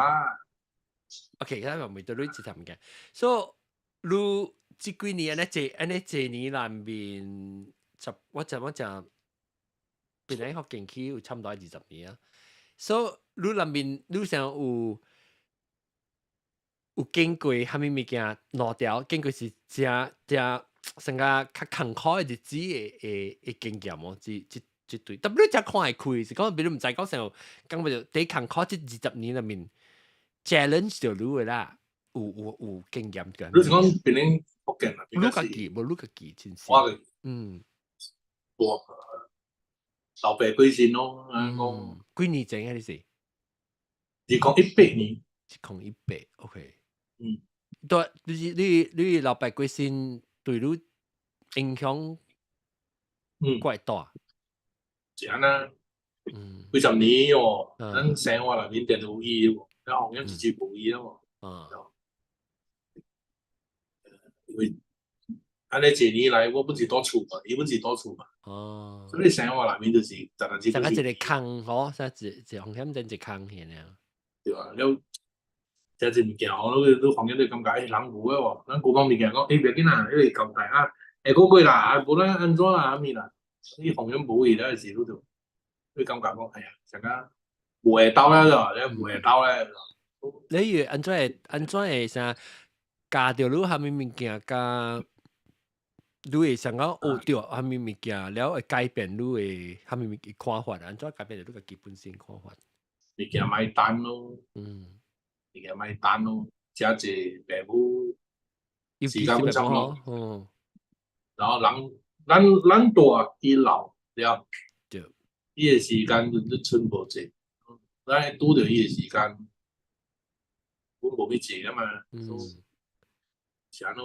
OK，咱嘛未對你一談嘅，所以你這幾年按呢這按呢這年內面，十我講我講，本來學進去有差不多20年啊。所以你內面你想有有經過啥物物件兩條，經過是誠誠成個較艱苦的日子的的的經驗無？這這這對，特別你誠看會開，是講比如毋知講啥，講袂著第艱苦這二十年內面 challenge 著你的啦，有有有經驗嘅。你是講別人福建啊？你家己無你家己真是。我個我老爸過身咯，講幾年前啊？你是？ 2018年。2018，OK。對，你你你老爸過身對你影響怪大。是按呢？幾十年哦，咱生活內面定有伊喎，然後風險一直無伊了喎。因為按呢幾年來，我本是蹛厝嘛，伊本是蹛厝嘛。所以生活內面就是逐日成個一個空吼，啥一一風險真一空爾。對啊，了，這一物件吼，你你風險你感覺欸人無的喎，咱古幫物件講，欸袂緊啦，彼個交代啊，下個月啦，啊無咱按怎啦，啥物啦，你風險無伊了時，你就你感覺講，哎呀，成個無下鬥了，就，你無下鬥咧。你會按怎會按怎會啥教著你啥物物件，佮你會想講學著啥物物件，了會改變你的啥物物件看法，按怎改變著你家己本身看法？物件莫等咯，物件莫等咯，誠濟爸母時間本差不多，然後人咱咱大伊老了，伊的時間就就賰無濟，咱會拄著伊的時間，阮無去坐啊嘛，是按怎？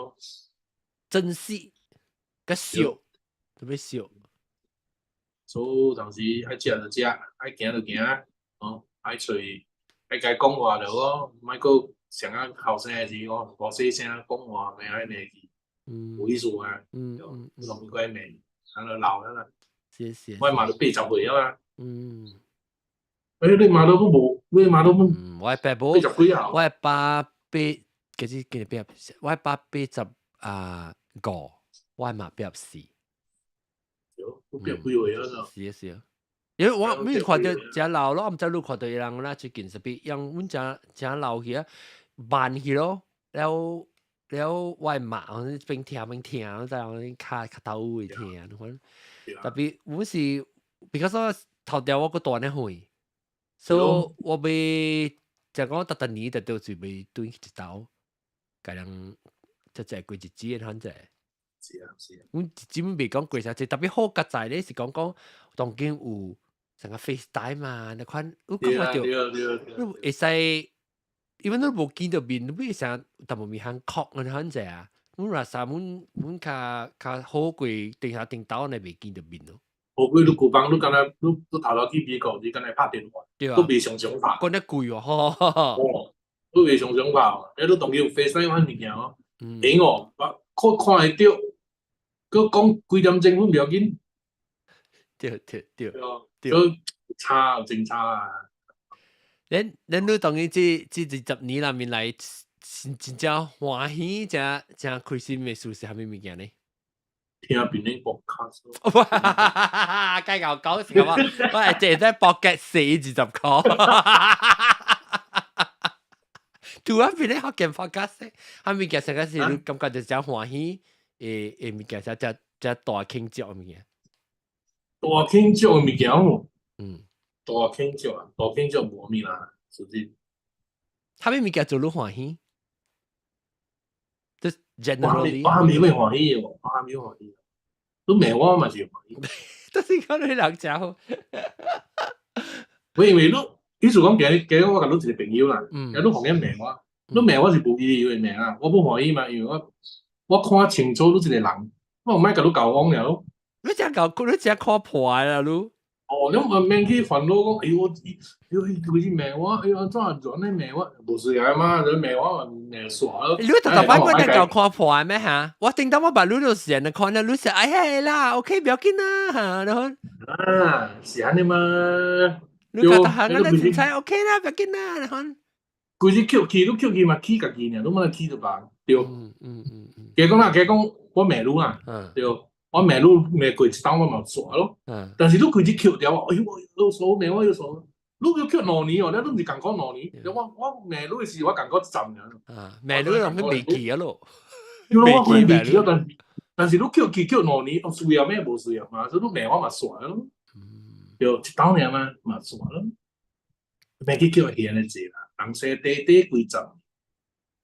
珍惜，較惜，特別惜。所以當時愛食就食，愛行就行，哦，愛揣愛共講話就好，莫閣像啊後生的時候，大細聲講話，袂愛呢去。無意思啊。攏毋過罵，啊就老啦。是是。我媽都80歲啊嘛。欸，你媽都無，你媽都我爸無， 80幾啊？我爸八，其實今年八，我爸85，我媽84。對，80幾歲啊？是啊是啊。因為我每看到誠老咯，我毋知你看到伊人啦，最近是比因阮誠誠老去啊，慢去咯，了了我媽邊聽邊聽，在跤跤頭會聽，款。特別我是，because 我頭條我閣大呢歲，所以我欲就講逐逐年就都準備轉去一道，共人就就過日子的反正。是啊是啊。阮一陣袂講過啥，特別好佳哉咧，是講講當今有成個 FaceTime 嘛，那款有感覺著，你會使，因為你無見著面，你會使淡薄物項確安反正啊。阮若啥，阮阮較較好過定下定斗呢袂見著面咯。好過你舊房，你敢若你你頭頭去美國，你敢若拍電話，都袂常常拍。講得貴哦，吼。哦，都袂常常拍，欸，你當今有 FaceTime 款物件哦，會哦，看看會著，閣講幾點鐘阮袂要緊。對對對。對，差真差啊！恁恁你當然這這20年內面來，真真正歡喜、真真開心的事是啥物物件呢？聽邊個 podcast？哇！雞牛講是咁啊！我係淨係在 podcast 死20箍。拄啊，邊個福建 podcast？啥物件成個是你感覺就真歡喜，會會物件才才才大慶祝的物件。大慶祝的物件哦。大慶祝啊，大慶祝無物啦，實際。啥物物件做你歡喜？就 generally。我還沒會歡喜的，我還沒歡喜。你罵我嘛是歡喜。但是講你人誠好。我因為你，意思講今日今日我共你一個朋友啦，你互伊罵我，你罵我是無理由的罵啊，我不歡喜嘛，因為我我看清楚你這個人，我毋愛共你交往了。你誠交，你誠看破啦，你。哦，你毋免去煩惱講，哎呦，哎呦，伊規日罵我，哎呦，按怎按呢罵我，無需要嘛，你罵我罵煞咯。你逐逐擺我會共看破咩嚇？我頂當我捌你就是按呢看咧，你說哎呀啦，OK 不要緊啦嚇，然後。啊，是按呢嘛。你覺得行啊？你凊彩 OK 啦，不要緊啦，然後。規日扣氣，你扣氣嘛氣家己爾，你莫氣著別人，對。加講啦，加講我罵你啦，對。我罵你罵過一冬，我嘛煞咯。但是你規日扣掉我，哎呦，又傻罵我又傻，你要扣2年哦，你都毋是仝款兩年。我我罵你的時，我仝款一站爾。啊，罵你攏去袂記啊咯。我可能袂記啊，但但是你扣氣扣兩年，需要咩無需要嘛？所以你罵我嘛煞咯。對，一冬爾嘛嘛煞咯。免去叫伊按呢濟啦，人生短短幾十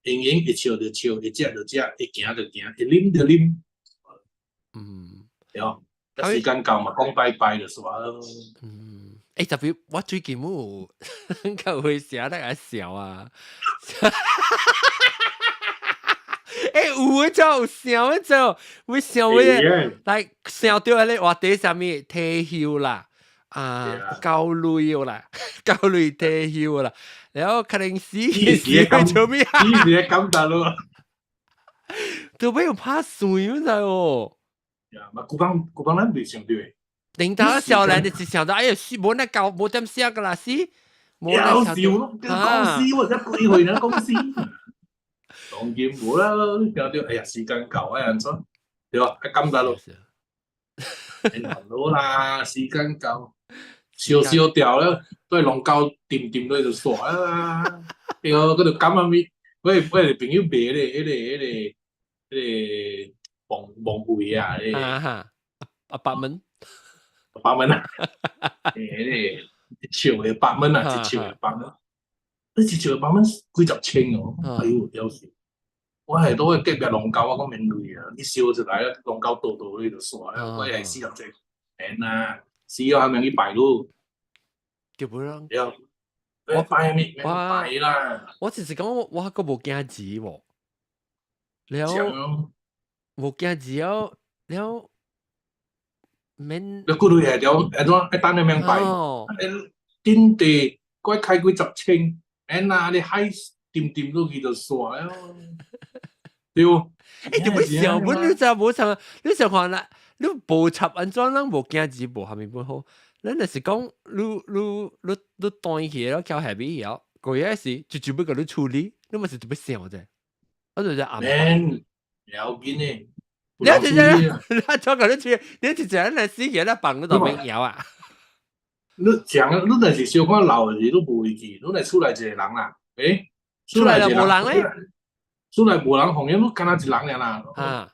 年，閒閒會笑就笑，會食就食，會行就行，會啉就啉。對，時間到嘛，講拜拜就煞咯。嗯，欸，特別我最近有較會寫得來笑啊。欸，有的就想的就會想的，來想著彼个話題啥物退休啦，啊，交稅啦，交稅退休啦，然後可能死死做咩啊？死時感覺咯，都沒有拍水，你知哦？呀，嘛，古幫古幫咱袂想著的。頂頭少年就是想到，哎呀，死無那交無點寫個啦，死，無那笑咯，講死我才幾歲呢？講死，當然無啦，聽著，哎呀，時間到愛按怎？對吧？愛感覺咯，免煩惱啦，時間到，燒燒掉了，對龍溝沉沉落就煞啦。對，閣就感覺物，我我個朋友賣彼個彼個彼個彼個。王王位啊，啊哈，啊八門，八門啊，欸，彼個一尺的八門啊，一尺的八門，你一尺的八門幾十千哦，哎呦，了死！我係都喺隔壁龍溝，我講免鐳啊，你燒出來，龍溝倒倒去就煞啊，我係四十隻，免啊，死了還免去拜汝，對不啦？對，我拜咩？免拜啦。我只是講我我閣無囝兒喎，了。無驚字了了免。你顧慮下了，按怎愛等你免拜？頂地閣開幾十千，免啊！你海沉沉落去就煞了。對。欸，就欲想本你就無想，你想看啦，你無插按怎人無驚字無蝦米本好，咱就是講你斷去了，交下面了，過一時就就欲共你處理，你嘛是特別想者，我就是暗。免，要緊的。你直接，你怎共你處理？你直接來死去，你放你就免搖啊！你講，你若是小可老的時，你無會記，你若厝內一個人啦，欸，厝內就無人咧，厝內無人，奉養你敢若一人爾啦。啊，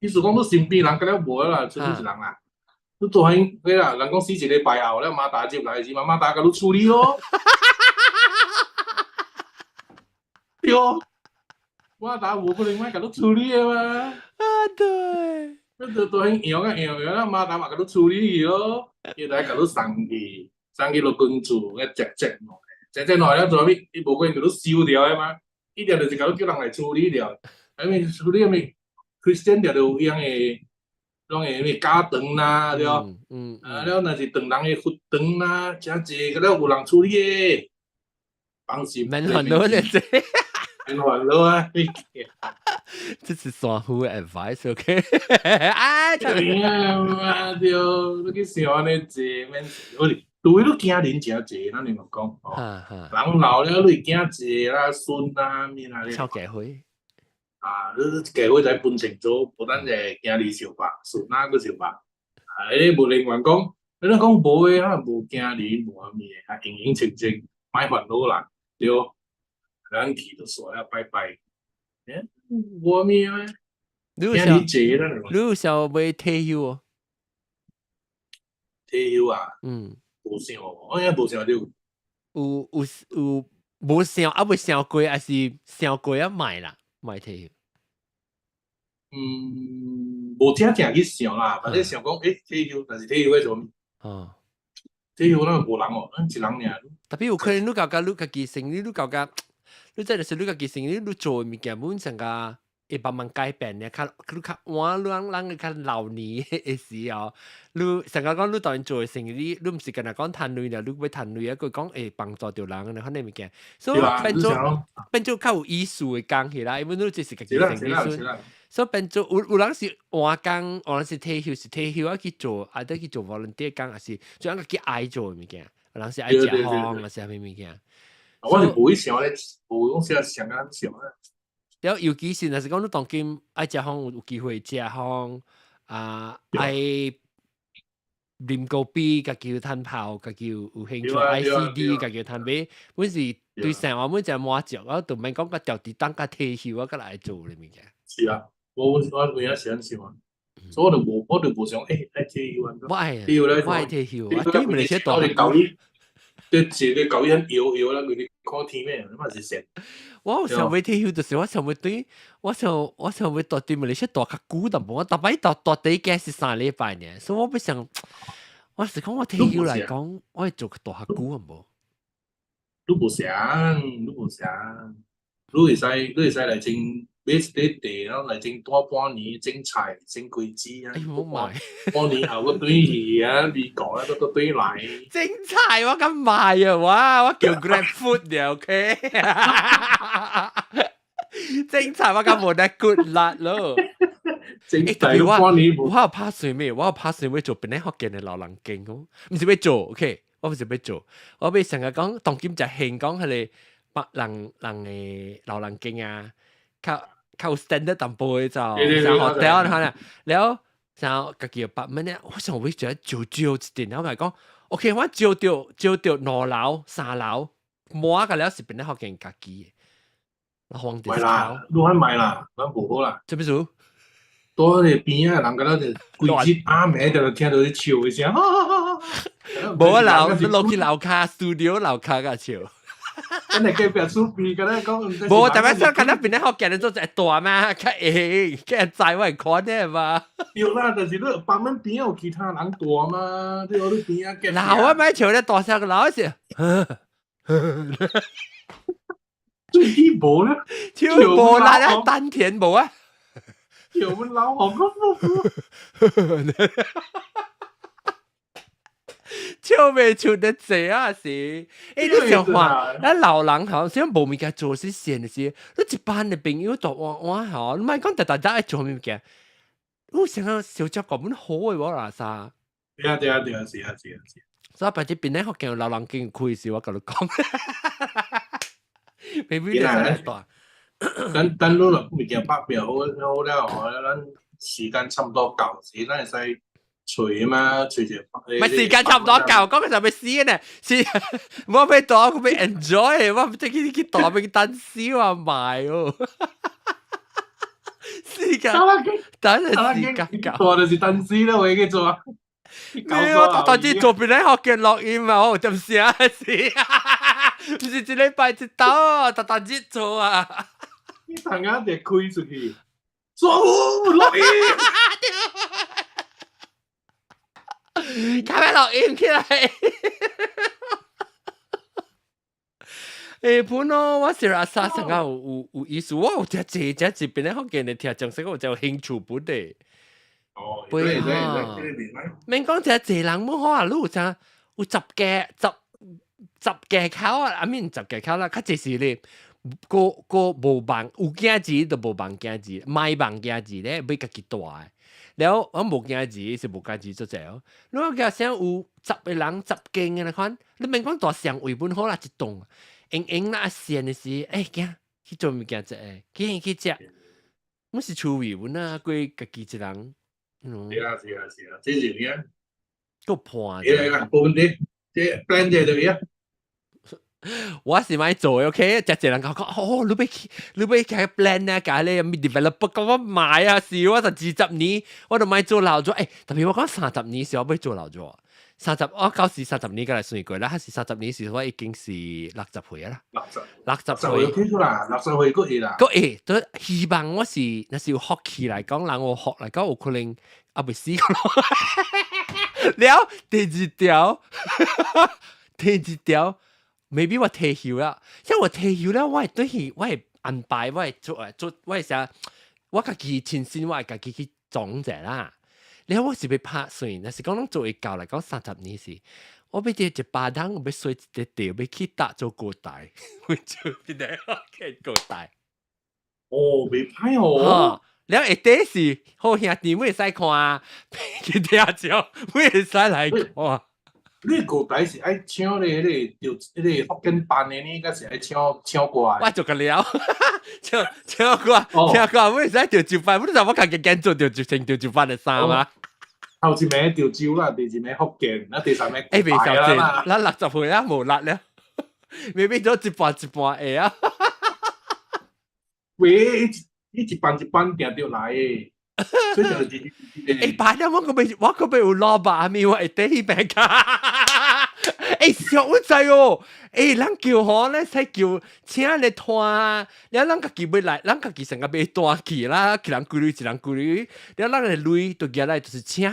意思講你身邊人敢若無啦，剩你一人啦。你做伙彼啦，人講死一禮拜後，了馬達接來時，馬達共你處理咯。對，馬達無可能莫共你處理的嘛。啊對。你就做伙搖啊搖搖，了馬達嘛共你處理去咯。伊來共你送去，送去落軍厝，個接接落，接接落了做啥物？伊無可能共你收掉的嘛？伊定就是共你叫人來處理掉。因為處理啥物？Christian 定有樣的，攏會啥物教堂啦，對。啊，了若是唐人的佛堂啦，誠濟，了有人處理的。放心。免煩惱咧，這。免煩惱啊！這是山夫的 advice，OK？啊，對啊，對，你去想按呢濟，免，我對，你驚人誠濟，咱你嘛講，哦，人老了你會驚濟啦，孫啊，物啦，超家伙。啊，你家伙才分清楚，無單只囝兒相拍，孫仔閣相拍，啊，彼無另外講，你若講無的，啊，無驚人，無啥物的，啊，閒閒靜靜，莫煩惱啦，對。咱去就煞了拜拜，欸，無啥物啊？你有想，你有想欲退休哦？退休啊？嗯，無想，我應該無想著。有有有無想，啊未想過，還是想過啊莫啦，莫退休。嗯，無正正去想啦，反正想講，欸，退休，但是退休欲做啥物？哦，退休咱無人哦，咱一人爾。 Tapi 有可能你感覺你家己生理，你感覺你這就是你家己生理，你做的物件本身個會慢慢改變咧，較你較晚，你人人較老年的時候，你成個講你當然做的生意，你毋是干焦講趁錢啦，你欲趁錢啊，閣講會幫助著人，款的物件，所以變做較有意思的工起來，因為你這是家己生意，所以變做有人是換工，有人是退休是退休啊去做，啊得去做 volunteer 工，還是做家己愛做的物件，有人是愛食風，還是啥物物件。我是無去想咧，無講啥想啊想啊。了尤其是若是講你當今愛食風有機會食風啊，愛啉咖啡，家己有趁炮，家己有興趣 ICD，家己有趁買，本是對生活本就滿足，我就免講甲調佇等甲退休，我閣來做咧物件。是啊，我有影是按想啊，所以我就無想欸愛退休按怎。我愛，我愛退休，我對唔係說大。舊年，對，一個舊年搖搖啦，佢哋看天咩，嘛是神。我有想欲退休，就是我想欲對，我想欲蹛佇馬來西亞蹛較久淡薄，我逐擺蹛蹛第一間是3禮拜爾，所以我欲想，我是講我退休來講，我會做蹛較久淡薄。你無想，你無想，你會使來種買一塊地，然後來種大半年種菜、種果子啊。哎無買。半年後閣轉去啊，美國啊，閣閣轉來。種菜我敢買啊！哇，我叫 Grab Food 了，OK。種菜我敢無得骨力咯。種菜我半年我有拍算咩？我有拍算欲做檳城福建的老人間哦，毋是欲做，OK。我毋是欲做，我欲成日講當今就興講彼個別人人的老人間啊，較較有 standard 淡薄的就像 hotel 可能，了像家己的百蚊咧，我想欲做少少一點，我共伊講，OK，我招著招著兩樓三樓，滿個了是檳城福建家己的，黃莫啦，你還莫啦，咱無好啦。做咩事？蹛彼個邊仔人敢若就規日暗暝就聽著咧笑的聲，無啊，樓你落去樓跤 studio 樓跤共笑。真係隔壁厝邊敢若講，無，特別說看到檳城福建人做一大嘛，較會較會知我會看的嘛。對啦，但是你房門邊有其他人蹛嘛？對，你邊仔隔壁。老我莫笑咧大聲，老是。最起無咧，笑無啦，丹田無啊。笑阮老紅。笑袂出得濟啊是。你想看，咱老人吼，雖然無物件做是閒的時，你一班的朋友大碗碗吼，你莫講逐逐日愛做物件，有想講小照顧阮好的無啦啥？對啊對啊對啊，是啊是啊是。所以白日邊咧福建老人間開時，我共你講，maybe 你使大。等等，你若物件拍表好好了吼，咱時間差不多到時，咱會使揣嘛，揣者。唔係時間差唔多到，講個就欲死呢？是我欲大，我欲 enjoy，我欲去大欲去等死啊買哦。時間，等陣時間到。大就是等死啦，我去做。沒有，我當時做邊咧學嘅錄音嘛，我點寫是？毋是一禮拜一刀，逐逐日做啊。你突然間就開出去，做錄音，開咪錄音起來。本咯，我是阿沙成個有意思，我有聽這這這邊咧福建的聽，講說我就有興趣本的。哦，對啊，免講這濟人冇好啊，你有啥有十個口啊，I mean 十個口啦，較濟是咧，個個無網有囝兒就無網囝兒，買網囝兒咧欲家己帶的。了我無囝兒是無囝兒做濟哦。你講假使有十個人十間的來看，你免講大上位本好啦，一棟閒閒啦閒的時，囝去做物件一個，去去食，阮是趣味本啊，過家己一人。是啊是啊是啊，這是有影。閣破。會啦，無問題，這 plan 者就去啊。我是欲做 OK，遮濟人講講，哦，你欲去，你欲去 plan 啊，共你咩 develop 講我買啊，是我就20年，我都欲做老咗，特別我講三十年時我欲做老咗，三十我舊時三十年過來算過啦，還是三十年時我已經是60歲啦，六十 60歲歲啦，60歲閣會啦，閣會，都希望我是若是有福氣來講，人有福來講有可能猶未死了，第二條，第二條。maybe 我退休啦，因為我退休了，我會對去，我會安排，我會做做，我會啥，我家己親身，我會家己去裝者啦。然後我是欲拍算，若是講攏做會到來講三十年時，我欲佇100冬，我欲洗一個地，欲去搭做高台，我做邊個去高台。哦，袂歹哦。了下底是好兄弟，會使看，去聽笑，會使來看。你高台是愛請咧彼個著彼個福建班的呢，抑是愛請歌的？我做個了，請歌，請歌，我會使潮州班，我都知我家己揀做潮州穿潮州班的衫啊。頭一名潮州啦，第二名福建，啊第三名未小姐，咱60歲啊，無力了，未變咗一半一半會啊。喂，伊一班一班定著來的。所以就是擺了我閣未有蘿蔔咪，我會綴彼邊卡。小我知哦，咱叫吼咧，使叫請咧攤，了咱家己欲來，咱家己成個欲帶去啦，一人幾鐳，一人幾鐳，了咱的鐳就舉來，就是請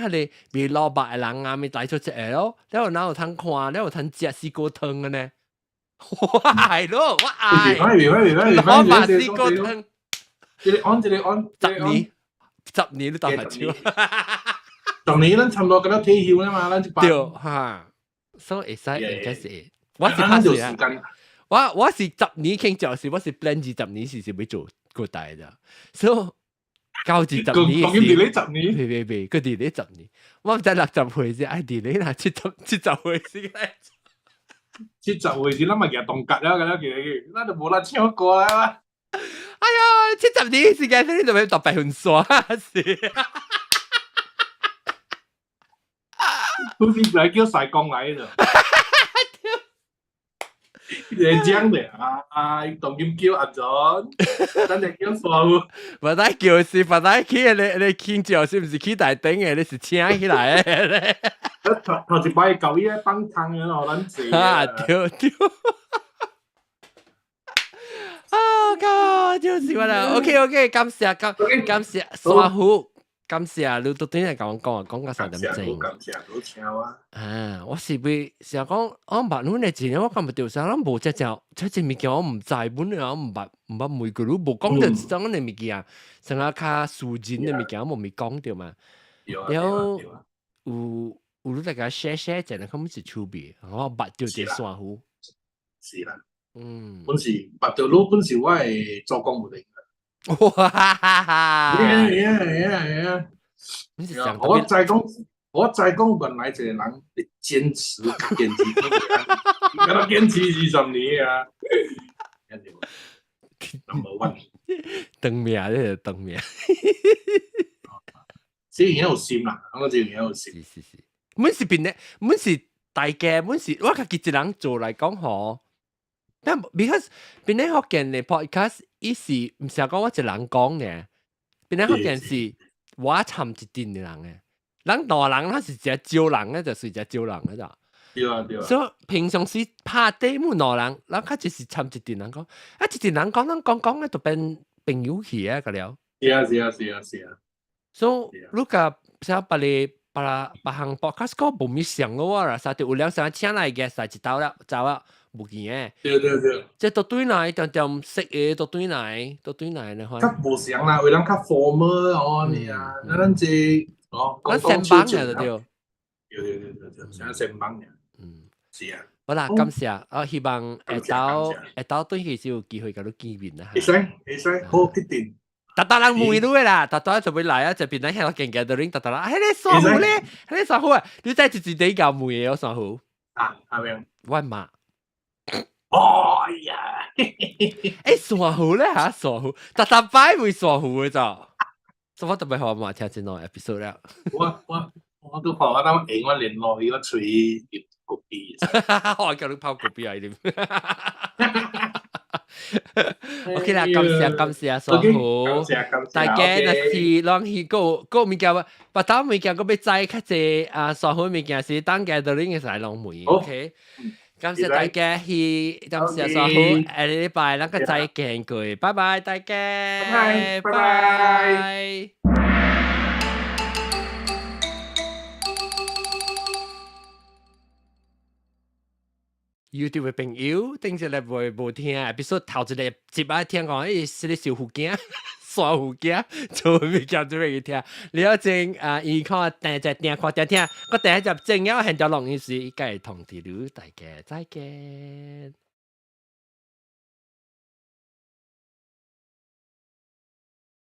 彼個賣蘿蔔的人啊，咪來做一個咯，了哪有通看，了有通食四果湯的呢？我愛咯，我愛。蘿蔔四果湯。一個按，一個按，十年。十年都當下手，十年咱差不多閣了退休啦嘛，咱這對哈，所以會使應該是，我是拍死啊！我是十年傾就是我是 plan 20年時是欲做個大的，所以到二十年是，佇咧十年，袂袂袂，閣佇咧十年，我毋知60歲是愛佇咧若70歲是來。 70歲時咱嘛舉銅角了，閣了去去，咱就無力唱歌啦。哎呀，70年時間你就欲搭白雲山是。好似來叫西公來了。會講的啊啊！當今叫阿總，等下叫山有。不使叫是，不使去，你請教是毋是去台頂的？你是請起來的。頭頭一擺舊伊咧放空的咯，咱坐。啊對對。啊靠！就是我啦。OK OK，感謝感謝山虎，感謝你都頂日共我講啊，講到3點鐘。感謝你請我。啊，我是欲想講，我毋捌你的錢，我感覺著啥，咱無遮正，這這物件我毋知，本來我毋捌問過你，無講著這種的物件，像啊較私人的物件，我無咪講著嘛。了有。有你大家 share share 者，根本是趣味，我捌著這珊瑚。是啦，本是捌著你，本是我的做工無定。哇哈哈！Yeah！你是想我知講，我知講，原來一個人會堅持，堅持，敢若堅持20年啊！Number one，長命，這是長命。這樣有心啦，我這樣有心。是是是，阮是變咧，阮是大家，阮是我家己一人做來講吼。但 because 變咧福建的 podcast，伊是毋是講我一人講嘅，變咧福建是我參一陣的人嘅，人大人他是誠少人嘅，就是誠少人嘅咋。對啊對啊。所以平常時拍底每兩人，咱較就是參一陣人講，啊一陣人講，咱講講嘅就變朋友去啊個了。是啊是啊是啊是啊。所以你甲啥別個別別項 podcast 個無咪上咯啦，啥就有兩三請來嘅，啥一兜了走啊。無見嘅，對對對，這都對來，定定識嘅都對來，都對來咧。較無相啦，為人較 formal 哦，你啊，咱這哦，咱先幫嘅就對。對對對對對，像先幫嘅，是啊。好啦，感謝，我希望下晝下晝轉去先有機會共你見面啦。會使會使，好一定。逐逐人問你的啦，逐逐就會來啊，這邊咱遐個 gathering，逐逐人，彼个珊瑚咧，彼个珊瑚啊，你知一一底共問的哦，珊瑚。啊，係咪？我媽。哦呀！欸，珊瑚咧嚇，珊瑚，逐逐擺會珊瑚的咋？所以我特別好嘛，聽這兩 episode 了。我我我都看我當下我聯絡伊，我揣入咖啡。我叫你泡咖啡啊！你。OK 啦，感謝感謝珊瑚，感謝感謝。大家若是攏去閣閣物件，別當物件閣欲知較濟啊，珊瑚物件是當 gathering 的時攏問。OK。感謝大家去，感謝珊瑚，下禮拜咱閣再見過，拜拜大家，拜拜拜。 YouTube 的朋友，頂一禮拜無聽，必須頭一個集仔聽講，欸，是咧小虎鏡，珊瑚鏡，做物件做俾佢聽。了前啊，伊看訂只訂看聽聽，我第一集正要現場錄音時，伊會通知你，大家再見。